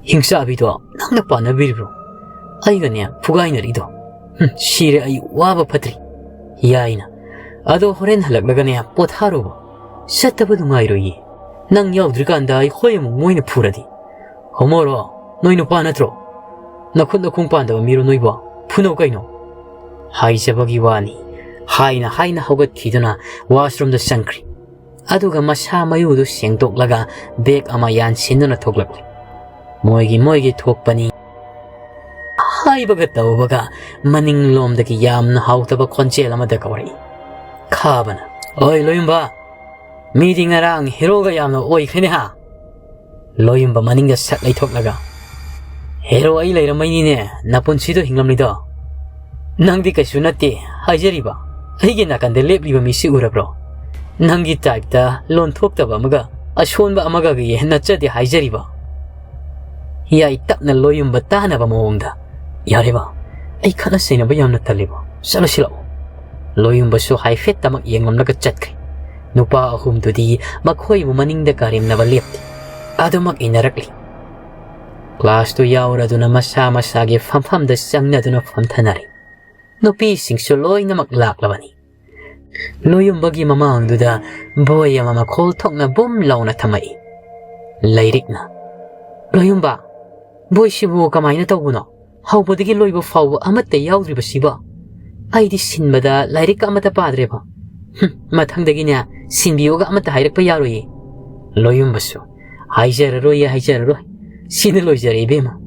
"ꯍꯤꯡꯆꯥꯕꯤꯗꯣ ꯅꯪꯅ ꯄꯥꯟꯅꯕꯤꯔꯤꯕ꯭ꯔꯣ? ꯑꯩꯒꯅꯦ ꯐꯨꯒꯥꯏꯅꯔꯤꯗꯣ? ꯍꯨꯝ, ꯁꯤꯔꯦ ꯑꯩ, ꯋꯥꯕ ꯐꯠꯇ꯭ꯔꯤ꯫" ꯍꯤꯌꯥꯏꯅ, "ꯑꯗꯣ ꯍꯣꯔꯦꯟ ꯍꯜꯂꯛꯂꯒꯅꯦ ꯄꯣꯊꯥꯔꯨꯕ꯫ ꯆꯠꯇꯕ ꯅꯨꯡꯉꯥꯏꯔꯣꯏꯌꯦ꯫ ꯅꯪ ꯌꯥꯎꯗ꯭ꯔꯤꯀꯥꯟꯗ ꯑꯩꯈꯣꯏ ꯑꯃꯨꯛ ꯃꯣꯏꯅ ꯐꯨꯔꯗꯤ꯫ ꯍꯣꯃꯣꯔꯣ, ꯅꯣꯏ ꯅꯨꯄꯥ ꯅꯠꯇ꯭ꯔꯣ? ꯅꯈꯨꯠ ꯅꯈꯣꯡ ꯄꯥꯟꯗꯕ ꯃꯤꯔꯣ ꯅꯣꯏꯕꯣ? ꯐꯨꯅꯧ ꯀꯩꯅꯣ꯫" "ꯍꯥꯏꯖꯕꯒꯤ ꯋꯥꯅꯤ" ꯍꯥꯏꯅ ꯍꯥꯏꯅ ꯍꯧꯒꯠꯈꯤꯗꯨꯅ ꯋꯥꯁꯔꯨꯝꯗ ꯆꯪꯈ꯭ꯔꯤ꯫ ꯑꯗꯨꯒ ꯃꯁꯥ ꯃꯌꯨꯗꯨ ꯁꯦꯡꯗꯣꯛꯂꯒ ꯕꯦꯒ ꯑꯃ ꯌꯥꯟꯁꯤꯟꯗꯨꯅ ꯊꯣꯛꯂꯛꯂꯤ꯫ ꯃꯣꯏꯒꯤ ꯃꯣꯏꯒꯤ ꯊꯣꯛꯄꯅꯤ ꯍꯥꯏꯕꯒ ꯇꯧꯕꯒ ꯃꯅꯤꯡꯂꯣꯝꯗꯒꯤ ꯌꯥꯝꯅ ꯍꯥꯎꯇꯕ ꯈꯣꯟꯖꯦꯜ ꯑꯃꯗ ꯀꯧꯔꯛꯏ꯫ ꯈꯥꯕꯅ, "ꯑꯣꯏ ꯂꯣꯌꯨꯝꯕ, ꯃꯤꯗꯤ ꯉꯔꯥꯡ ꯍꯦꯔꯣꯒ ꯌꯥꯝꯅ ꯑꯣꯏꯈ꯭ꯔꯦꯅꯦ ꯍꯥ?" ꯂꯣꯌꯨꯝꯕ ꯃꯅꯤꯡꯗ ꯁꯠ ꯂꯩꯊꯣꯛꯂꯒ, "ꯍꯦꯔꯣ ꯑꯩ ꯂꯩꯔꯝꯃꯩꯅꯤꯅꯦ ꯅꯄꯨꯟꯁꯤꯗꯣ ꯍꯤꯡꯂꯝꯂꯤꯗꯣ꯫ ꯅꯪꯗꯤ ꯀꯩꯁꯨ ꯅꯠꯇꯦ ꯍꯥꯏꯖꯔꯤꯕ꯫ ꯑꯩꯒꯤ ꯅꯥꯀꯟꯗ ꯂꯦꯞꯂꯤꯕ ꯃꯤꯁꯤ ꯎꯔꯕ꯭ꯔꯣ? ꯅꯪꯒꯤ ꯇꯥꯏꯞꯇ ꯂꯣꯟꯊꯣꯛꯇꯕ ꯑꯃꯒ ꯑꯁꯣꯟꯕ ꯑꯃꯒꯒ ꯅꯠꯆꯗꯦ ꯍꯥꯏꯖꯔꯤꯕ꯫" ꯍꯤꯌꯥꯏ ꯇꯞꯅ ꯂꯣꯌꯨꯝꯕ ꯇꯥꯅꯕ ꯃꯑꯣꯡꯗ, "ꯌꯥꯔꯦꯕ, ꯑꯩ ꯈꯠꯅ ꯆꯩꯅꯕ ꯌꯥꯝꯅ ꯇꯜꯂꯦꯕ, ꯆꯠꯂꯁꯤ ꯂꯥꯛꯑꯣ꯫" ꯂꯣꯌꯨꯝꯕꯁꯨ ꯍꯥꯏꯐꯦꯠꯇꯃꯛ ꯌꯦꯡꯂꯝꯂꯒ ꯆꯠꯈ꯭ꯔꯦ꯫ ꯅꯨꯄꯥ ꯑꯍꯨꯝꯗꯨꯗꯤ ꯃꯈꯣꯏꯕꯨ ꯃꯅꯤꯡꯗ ꯀꯥꯔꯦꯝꯅꯕ ꯂꯦꯞꯇꯦ꯫ ꯑꯗꯨꯃꯛ ꯏꯟꯅꯔꯛꯂꯤ꯫ ꯀ꯭ꯂꯥꯁꯇꯨ ꯌꯥꯎꯔꯗꯨꯅ ꯃꯁꯥ ꯃꯁꯥꯒꯤ ꯐꯝꯐꯝꯗ ꯆꯪꯅꯗꯨꯅ ꯐꯝꯊꯅꯔꯦ꯫ ꯅꯨꯄꯤꯁꯤꯡꯁꯨ ꯂꯣꯏꯅꯃꯛ ꯂꯥꯛꯂꯕꯅꯤ꯫ ꯂꯣꯌꯨꯝꯕꯒꯤ ꯃꯃꯥꯡꯗꯨꯗ ꯕꯣꯏ ꯑꯃ ꯃꯈꯣꯜ ꯊꯣꯛꯅ ꯕꯨꯝ ꯂꯥꯎꯅ ꯊꯝꯃꯛꯏ꯫ ꯂꯥꯏꯔꯤꯛꯅ, "ꯂꯣꯌꯨꯝꯕ, ꯕꯣꯏꯁꯤꯕꯨ ꯀꯃꯥꯏꯅ ꯇꯧꯕꯅꯣ? ꯍꯧꯕꯗꯒꯤ ꯂꯣꯏꯕ ꯐꯥꯎꯕ ꯑꯃꯠꯇ ꯌꯥꯎꯗ꯭ꯔꯤꯕꯁꯤꯕꯣ? ꯑꯩꯗꯤ ꯁꯤꯟꯕꯗ ꯂꯥꯏꯔꯤꯛꯀ ꯑꯃꯠꯇ ꯄꯥꯗ꯭ꯔꯦꯕ꯫ ꯍꯨꯝ, ꯃꯊꯪꯗꯒꯤꯅꯦ ꯁꯤꯟꯕꯤꯌꯣꯒ ꯑꯃꯠꯇ ꯍꯥꯏꯔꯛꯄ ꯌꯥꯔꯣꯏꯌꯦ꯫" ꯂꯣꯌꯨꯝꯕꯁꯨ, "ꯍꯥꯏꯖꯔꯔꯣꯏꯌꯦ, ꯍꯥꯏꯖꯔꯔꯣꯏ꯫ ꯁꯤꯅ ꯂꯣꯏꯖꯔꯦ ꯏꯕꯦꯝꯃ꯫"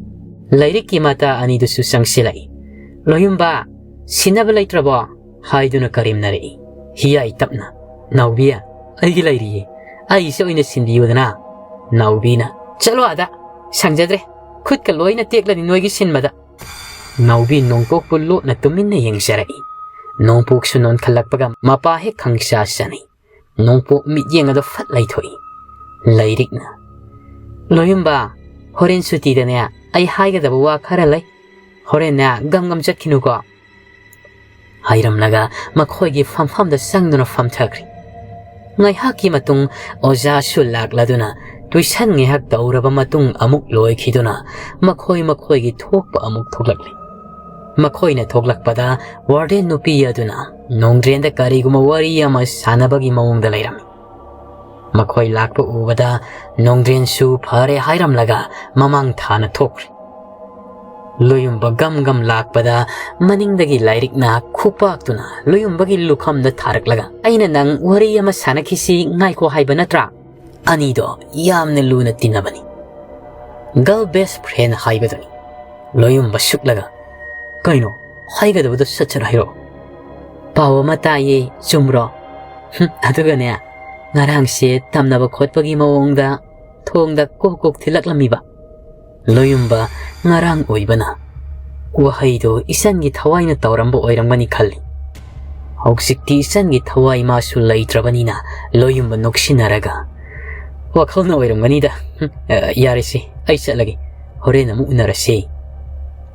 ꯂꯥꯏꯔꯤꯛꯀꯤ ꯃꯇꯥ ꯑꯅꯤꯗꯨꯁꯨ ꯆꯪꯁꯤꯜꯂꯛꯏ꯫ "ꯂꯣꯌꯨꯝꯕ, ꯁꯤꯟꯅꯕ ꯂꯩꯇ꯭ꯔꯕꯣ?" ꯍꯥꯏꯗꯨꯅ ꯀꯔꯦꯝꯅꯔꯛꯏ꯫ ꯍꯤꯌꯥꯏ ꯇꯞꯅ, "ꯅꯥꯎꯕꯤ, ꯑꯩꯒꯤ ꯂꯩꯔꯤꯌꯦ꯫ ꯑꯩꯒꯤꯁꯦ ꯑꯣꯏꯅ ꯁꯤꯟꯕꯤꯌꯨꯗꯅ꯫" ꯅꯥꯎꯕꯤꯅ, "ꯆꯠꯂꯣ ꯑꯥꯗ, ꯁꯪꯖꯗ꯭ꯔꯦ꯫ ꯈꯨꯠꯀ ꯂꯣꯏꯅ ꯇꯦꯛꯂꯅꯤ ꯅꯣꯏꯒꯤ ꯁꯤꯟꯕꯗ꯫ ꯅꯥꯎꯕꯤ ꯅꯣꯡꯄꯣꯛꯄꯨ ꯂꯣꯠꯅ ꯇꯨꯃꯤꯟꯅ ꯌꯦꯡꯖꯔꯛꯏ꯫ ꯅꯣꯡꯄꯣꯛꯁꯨ ꯅꯣꯟꯈꯠꯂꯛꯄꯒ ꯃꯄꯥ ꯍꯦꯛ ꯈꯪꯁꯥ ꯁꯥꯅꯩ꯫ ꯅꯣꯡꯄꯣꯛ ꯃꯤꯠꯌꯦꯡ ꯑꯗꯨ ꯐꯠ ꯂꯩꯊꯣꯛꯏ꯫ ꯂꯩꯔꯤꯛꯅ, "ꯂꯣꯌꯨꯝꯕ, ꯍꯣꯔꯦꯟ ꯁꯨꯇꯤꯗꯅꯦ ꯑꯩ ꯍꯥꯏꯒꯗꯕ ꯋꯥ ꯈꯔ ꯂꯩ꯫ ꯍꯣꯔꯦꯟꯅꯦ ꯒꯝ ꯒꯝ ꯆꯠꯈꯤꯅꯨꯀꯣ꯫" ꯍꯥꯏꯔꯝꯂꯒ ꯃꯈꯣꯏꯒꯤ ꯐꯝꯐꯝꯗ ꯆꯪꯗꯨꯅ ꯐꯝꯊꯈ꯭ꯔꯦ꯫ ꯉꯥꯏꯍꯥꯛꯀꯤ ꯃꯇꯨꯡ ꯑꯣꯖꯥꯁꯨ ꯂꯥꯛꯂꯗꯨꯅ tuition ꯉꯥꯏꯍꯥꯛ ꯇꯧꯔꯕ ꯃꯇꯨꯡ ꯑꯃꯨꯛ ꯂꯣꯏꯈꯤꯗꯨꯅ ꯃꯈꯣꯏ ꯃꯈꯣꯏꯒꯤ ꯊꯣꯛꯄ ꯑꯃꯨꯛ ꯊꯣꯛꯂꯛꯂꯦ꯫ ꯃꯈꯣꯏꯅ ꯊꯣꯛꯂꯛꯄꯗ warden ꯅꯨꯄꯤ ꯑꯗꯨꯅ ꯅꯣꯡꯗ꯭ꯔꯦꯟꯗ ꯀꯔꯤꯒꯨꯝꯕ ꯋꯥꯔꯤ ꯑꯃ ꯁꯥꯟꯅꯕꯒꯤ ꯃꯑꯣꯡꯗ ꯂꯩꯔꯝꯃꯤ꯫ ꯃꯈꯣꯏ ꯂꯥꯛꯄ ꯎꯕꯗ ꯅꯣꯡꯗ꯭ꯔꯦꯟꯁꯨ ꯐꯔꯦ ꯍꯥꯏꯔꯝꯂꯒ ꯃꯃꯥꯡ ꯊꯥꯅ ꯊꯣꯛꯈ꯭ꯔꯦ꯫ ꯂꯣꯌꯨꯝꯕ ꯒꯝ ꯒꯝ ꯂꯥꯛꯄꯗ ꯃꯅꯤꯡꯗꯒꯤ ꯂꯥꯏꯔꯤꯛꯅ ꯈꯨꯄꯥꯛꯇꯨꯅ ꯂꯣꯌꯨꯝꯕꯒꯤ ꯂꯨꯈꯝꯗ ꯊꯥꯔꯛꯂꯒ, "ꯑꯩꯅ ꯅꯪ ꯋꯥꯔꯤ ꯑꯃ ꯁꯥꯟꯅꯈꯤꯁꯤ ꯉꯥꯏꯈꯣ ꯍꯥꯏꯕ ꯅꯠꯇ꯭ꯔꯥ?" ꯑꯅꯤꯗꯣ ꯌꯥꯝꯅ ꯂꯨꯅ ꯇꯤꯟꯅꯕꯅꯤ꯫ Girl best friend ꯍꯥꯏꯕꯗꯨꯅꯤ꯫ ꯂꯣꯌꯨꯝꯕ ꯁꯨꯛꯂꯒ, "ꯀꯩꯅꯣ? ꯍꯥꯏꯒꯗꯕꯗꯣ ꯁꯠ ꯁꯠ ꯍꯥꯏꯔꯛꯑꯣ꯫" "ꯄꯥꯎ ꯑꯃ ꯇꯥꯏꯌꯦ, ꯆꯨꯝꯕ꯭ꯔꯣ?" "ꯍꯨꯝ, ꯑꯗꯨꯒꯅꯦ, ꯉꯔꯥꯡꯁꯦ ꯇꯝꯅꯕ ꯈꯣꯠꯄꯒꯤ ꯃꯑꯣꯡꯗ ꯊꯣꯡꯗ ꯀꯣꯛ ꯀꯣꯛ ꯊꯤꯜꯂꯛꯂꯝꯃꯤꯕ꯫" ꯂꯣꯌꯨꯝꯕ ꯉꯔꯥꯡ ꯑꯣꯏꯕꯅ ꯋꯥꯍꯩꯗꯣ ꯏꯆꯟꯒꯤ ꯊꯋꯥꯏꯅ ꯇꯧꯔꯝꯕ ꯑꯣꯏꯔꯝꯒꯅꯤ ꯈꯜꯂꯤ꯫ ꯍꯧꯖꯤꯛꯇꯤ ꯏꯆꯟꯒꯤ ꯊꯋꯥꯏ ꯃꯥꯁꯨ ꯂꯩꯇ꯭ꯔꯕꯅꯤꯅ ꯂꯣꯌꯨꯝꯕ ꯅꯣꯛꯁꯤꯟꯅꯔꯒ, "ꯋꯥꯈꯜꯅ ꯑꯣꯏꯔꯝꯒꯅꯤꯗ꯫ ꯍꯨꯝ, ꯑ, ꯌꯥꯔꯦꯁꯦ, ꯑꯩ ꯆꯠꯂꯒꯦ꯫ ꯍꯣꯔꯦꯟ ꯑꯃꯨꯛ ꯎꯅꯔꯁꯦ꯫"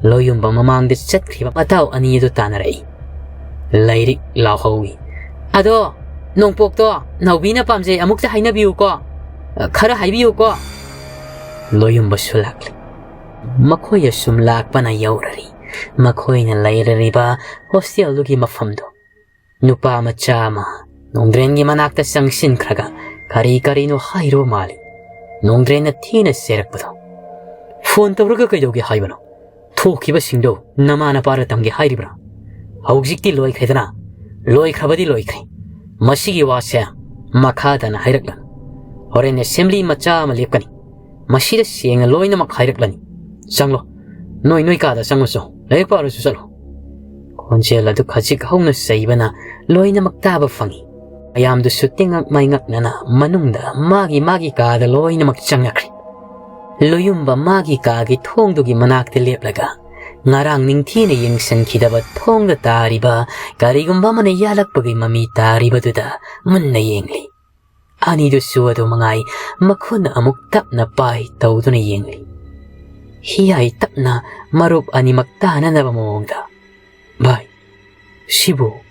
ꯂꯣꯌꯨꯝꯕ ꯃꯃꯥꯡꯗ ꯆꯠꯈ꯭ꯔꯤꯕ ꯃꯇꯥꯎ ꯑꯅꯤ ꯑꯗꯨ ꯇꯥꯟꯅꯔꯛꯏ꯫ ꯂꯩꯔꯤꯛ ꯂꯥꯎꯍꯧꯏ, "ꯑꯗꯣ ꯅꯣꯡꯄꯣꯛꯇꯣ ꯅꯥꯎꯕꯤꯅ ꯄꯥꯝꯖꯩ, ꯑꯃꯨꯛꯇ ꯍꯥꯏꯅꯕꯤꯌꯨꯀꯣ꯫ ꯑ, ꯈꯔ ꯍꯥꯏꯕꯤꯌꯨꯀꯣ꯫" ꯂꯣꯌꯨꯝꯕꯁꯨ ꯂꯥꯛꯂꯤ꯫ ꯃꯈꯣꯏ ꯑꯁꯨꯝ ꯂꯥꯛꯄꯅ ꯌꯧꯔꯔꯤ꯫ ꯃꯈꯣꯏꯅ ꯂꯩꯔꯔꯤꯕ hostelꯗꯨꯒꯤ ꯃꯐꯝꯗꯨ꯫ ꯅꯨꯄꯥ ꯃꯆꯥ ꯑꯃ ꯅꯣꯡꯗ꯭ꯔꯦꯟꯒꯤ ꯃꯅꯥꯛꯇ ꯆꯪꯁꯤꯟꯈ꯭ꯔꯒ ꯀꯔꯤ ꯀꯔꯤꯅꯣ ꯍꯥꯏꯔꯨ ꯃꯥꯜꯂꯤ꯫ ꯅꯣꯡꯗ꯭ꯔꯦꯟꯅ ꯊꯤꯅ ꯆꯩꯔꯛꯄꯗꯣ, "ꯐꯣꯟ ꯇꯧꯔꯒ ꯀꯩꯗꯧꯒꯦ ꯍꯥꯏꯕꯅꯣ? ꯊꯣꯛꯈꯤꯕꯁꯤꯡꯗꯣ ꯅꯃꯥ ꯅꯄꯥꯗ ꯇꯝꯒꯦ ꯍꯥꯏꯔꯤꯕ꯭ꯔꯥ? ꯍꯧꯖꯤꯛꯇꯤ ꯂꯣꯏꯈ꯭ꯔꯦꯗꯅ꯫ ꯂꯣꯏꯈ꯭ꯔꯕꯗꯤ ꯂꯣꯏꯈ꯭ꯔꯦ꯫ ꯃꯁꯤꯒꯤ ꯋꯥꯁꯦ ꯃꯈꯥ ꯇꯥꯅ ꯍꯥꯏꯔꯛꯂꯅꯨ꯫ ꯍꯣꯔꯦꯟ assembly ꯃꯆꯥ ꯑꯃ ꯂꯦꯞꯀꯅꯤ꯫ ꯃꯁꯤꯗ ꯁꯦꯡꯅ ꯂꯣꯏꯅꯃꯛ ꯍꯥꯏꯔꯛꯂꯅꯤ꯫ ꯆꯪꯂꯣ꯫ ꯅꯣꯏ, ꯅꯣꯏ ꯀꯥꯗ ꯆꯪꯉꯨꯆꯣ꯫ ꯂꯥꯏꯔꯤꯛ ꯄꯥꯔꯨꯆꯣ ꯆꯠꯂꯣ꯫" ꯈꯣꯟꯖꯦꯜ ꯑꯗꯨ ꯈꯖꯤꯛ ꯍꯧꯅ ꯆꯩꯕꯅ ꯂꯣꯏꯅꯃꯛ ꯇꯥꯕ ꯐꯪꯏ꯫ ꯃꯌꯥꯝꯗꯨꯁꯨ ꯇꯤꯡꯉꯛ ꯃꯩꯉꯛꯅꯅ ꯃꯅꯨꯡꯗ ꯃꯥꯒꯤ ꯃꯥꯒꯤ ꯀꯥꯗ ꯂꯣꯏꯅꯃꯛ ꯆꯪꯅꯈ꯭ꯔꯦ꯫ ꯂꯨꯌꯨꯝꯕ ꯃꯥꯒꯤ ꯀꯥꯒꯤ ꯊꯣꯡꯗꯨꯒꯤ ꯃꯅꯥꯛꯇ ꯂꯦꯞꯂꯒ ꯉꯔꯥꯡ ꯅꯤꯡꯊꯤꯅ ꯌꯦꯡꯁꯤꯟꯈꯤꯗꯕ ꯊꯣꯡꯗ ꯇꯥꯔꯤꯕ ꯀꯔꯤꯒꯨꯝꯕ ꯑꯃꯅ ꯌꯥꯜꯂꯛꯄꯒꯤ ꯃꯃꯤ ꯇꯥꯔꯤꯕꯗꯨꯗ ꯃꯨꯟꯅ ꯌꯦꯡꯂꯤ꯫ ꯑꯅꯤꯗꯨꯁꯨ ꯑꯗꯨ ꯃꯉꯥꯏ, ꯃꯈꯨꯠꯅ ꯑꯃꯨꯛ ꯇꯞꯅ ꯄꯥꯏ ꯇꯧꯗꯨꯅ ꯌꯦꯡꯂꯤ꯫ ꯍꯤꯌꯥꯏ ꯇꯞꯅ ꯃꯔꯨꯞ ꯑꯅꯤꯃꯛ ꯇꯥꯅꯅꯕ ꯃꯑꯣꯡꯗ, "ꯚꯥꯏ, ꯁꯤꯕꯨ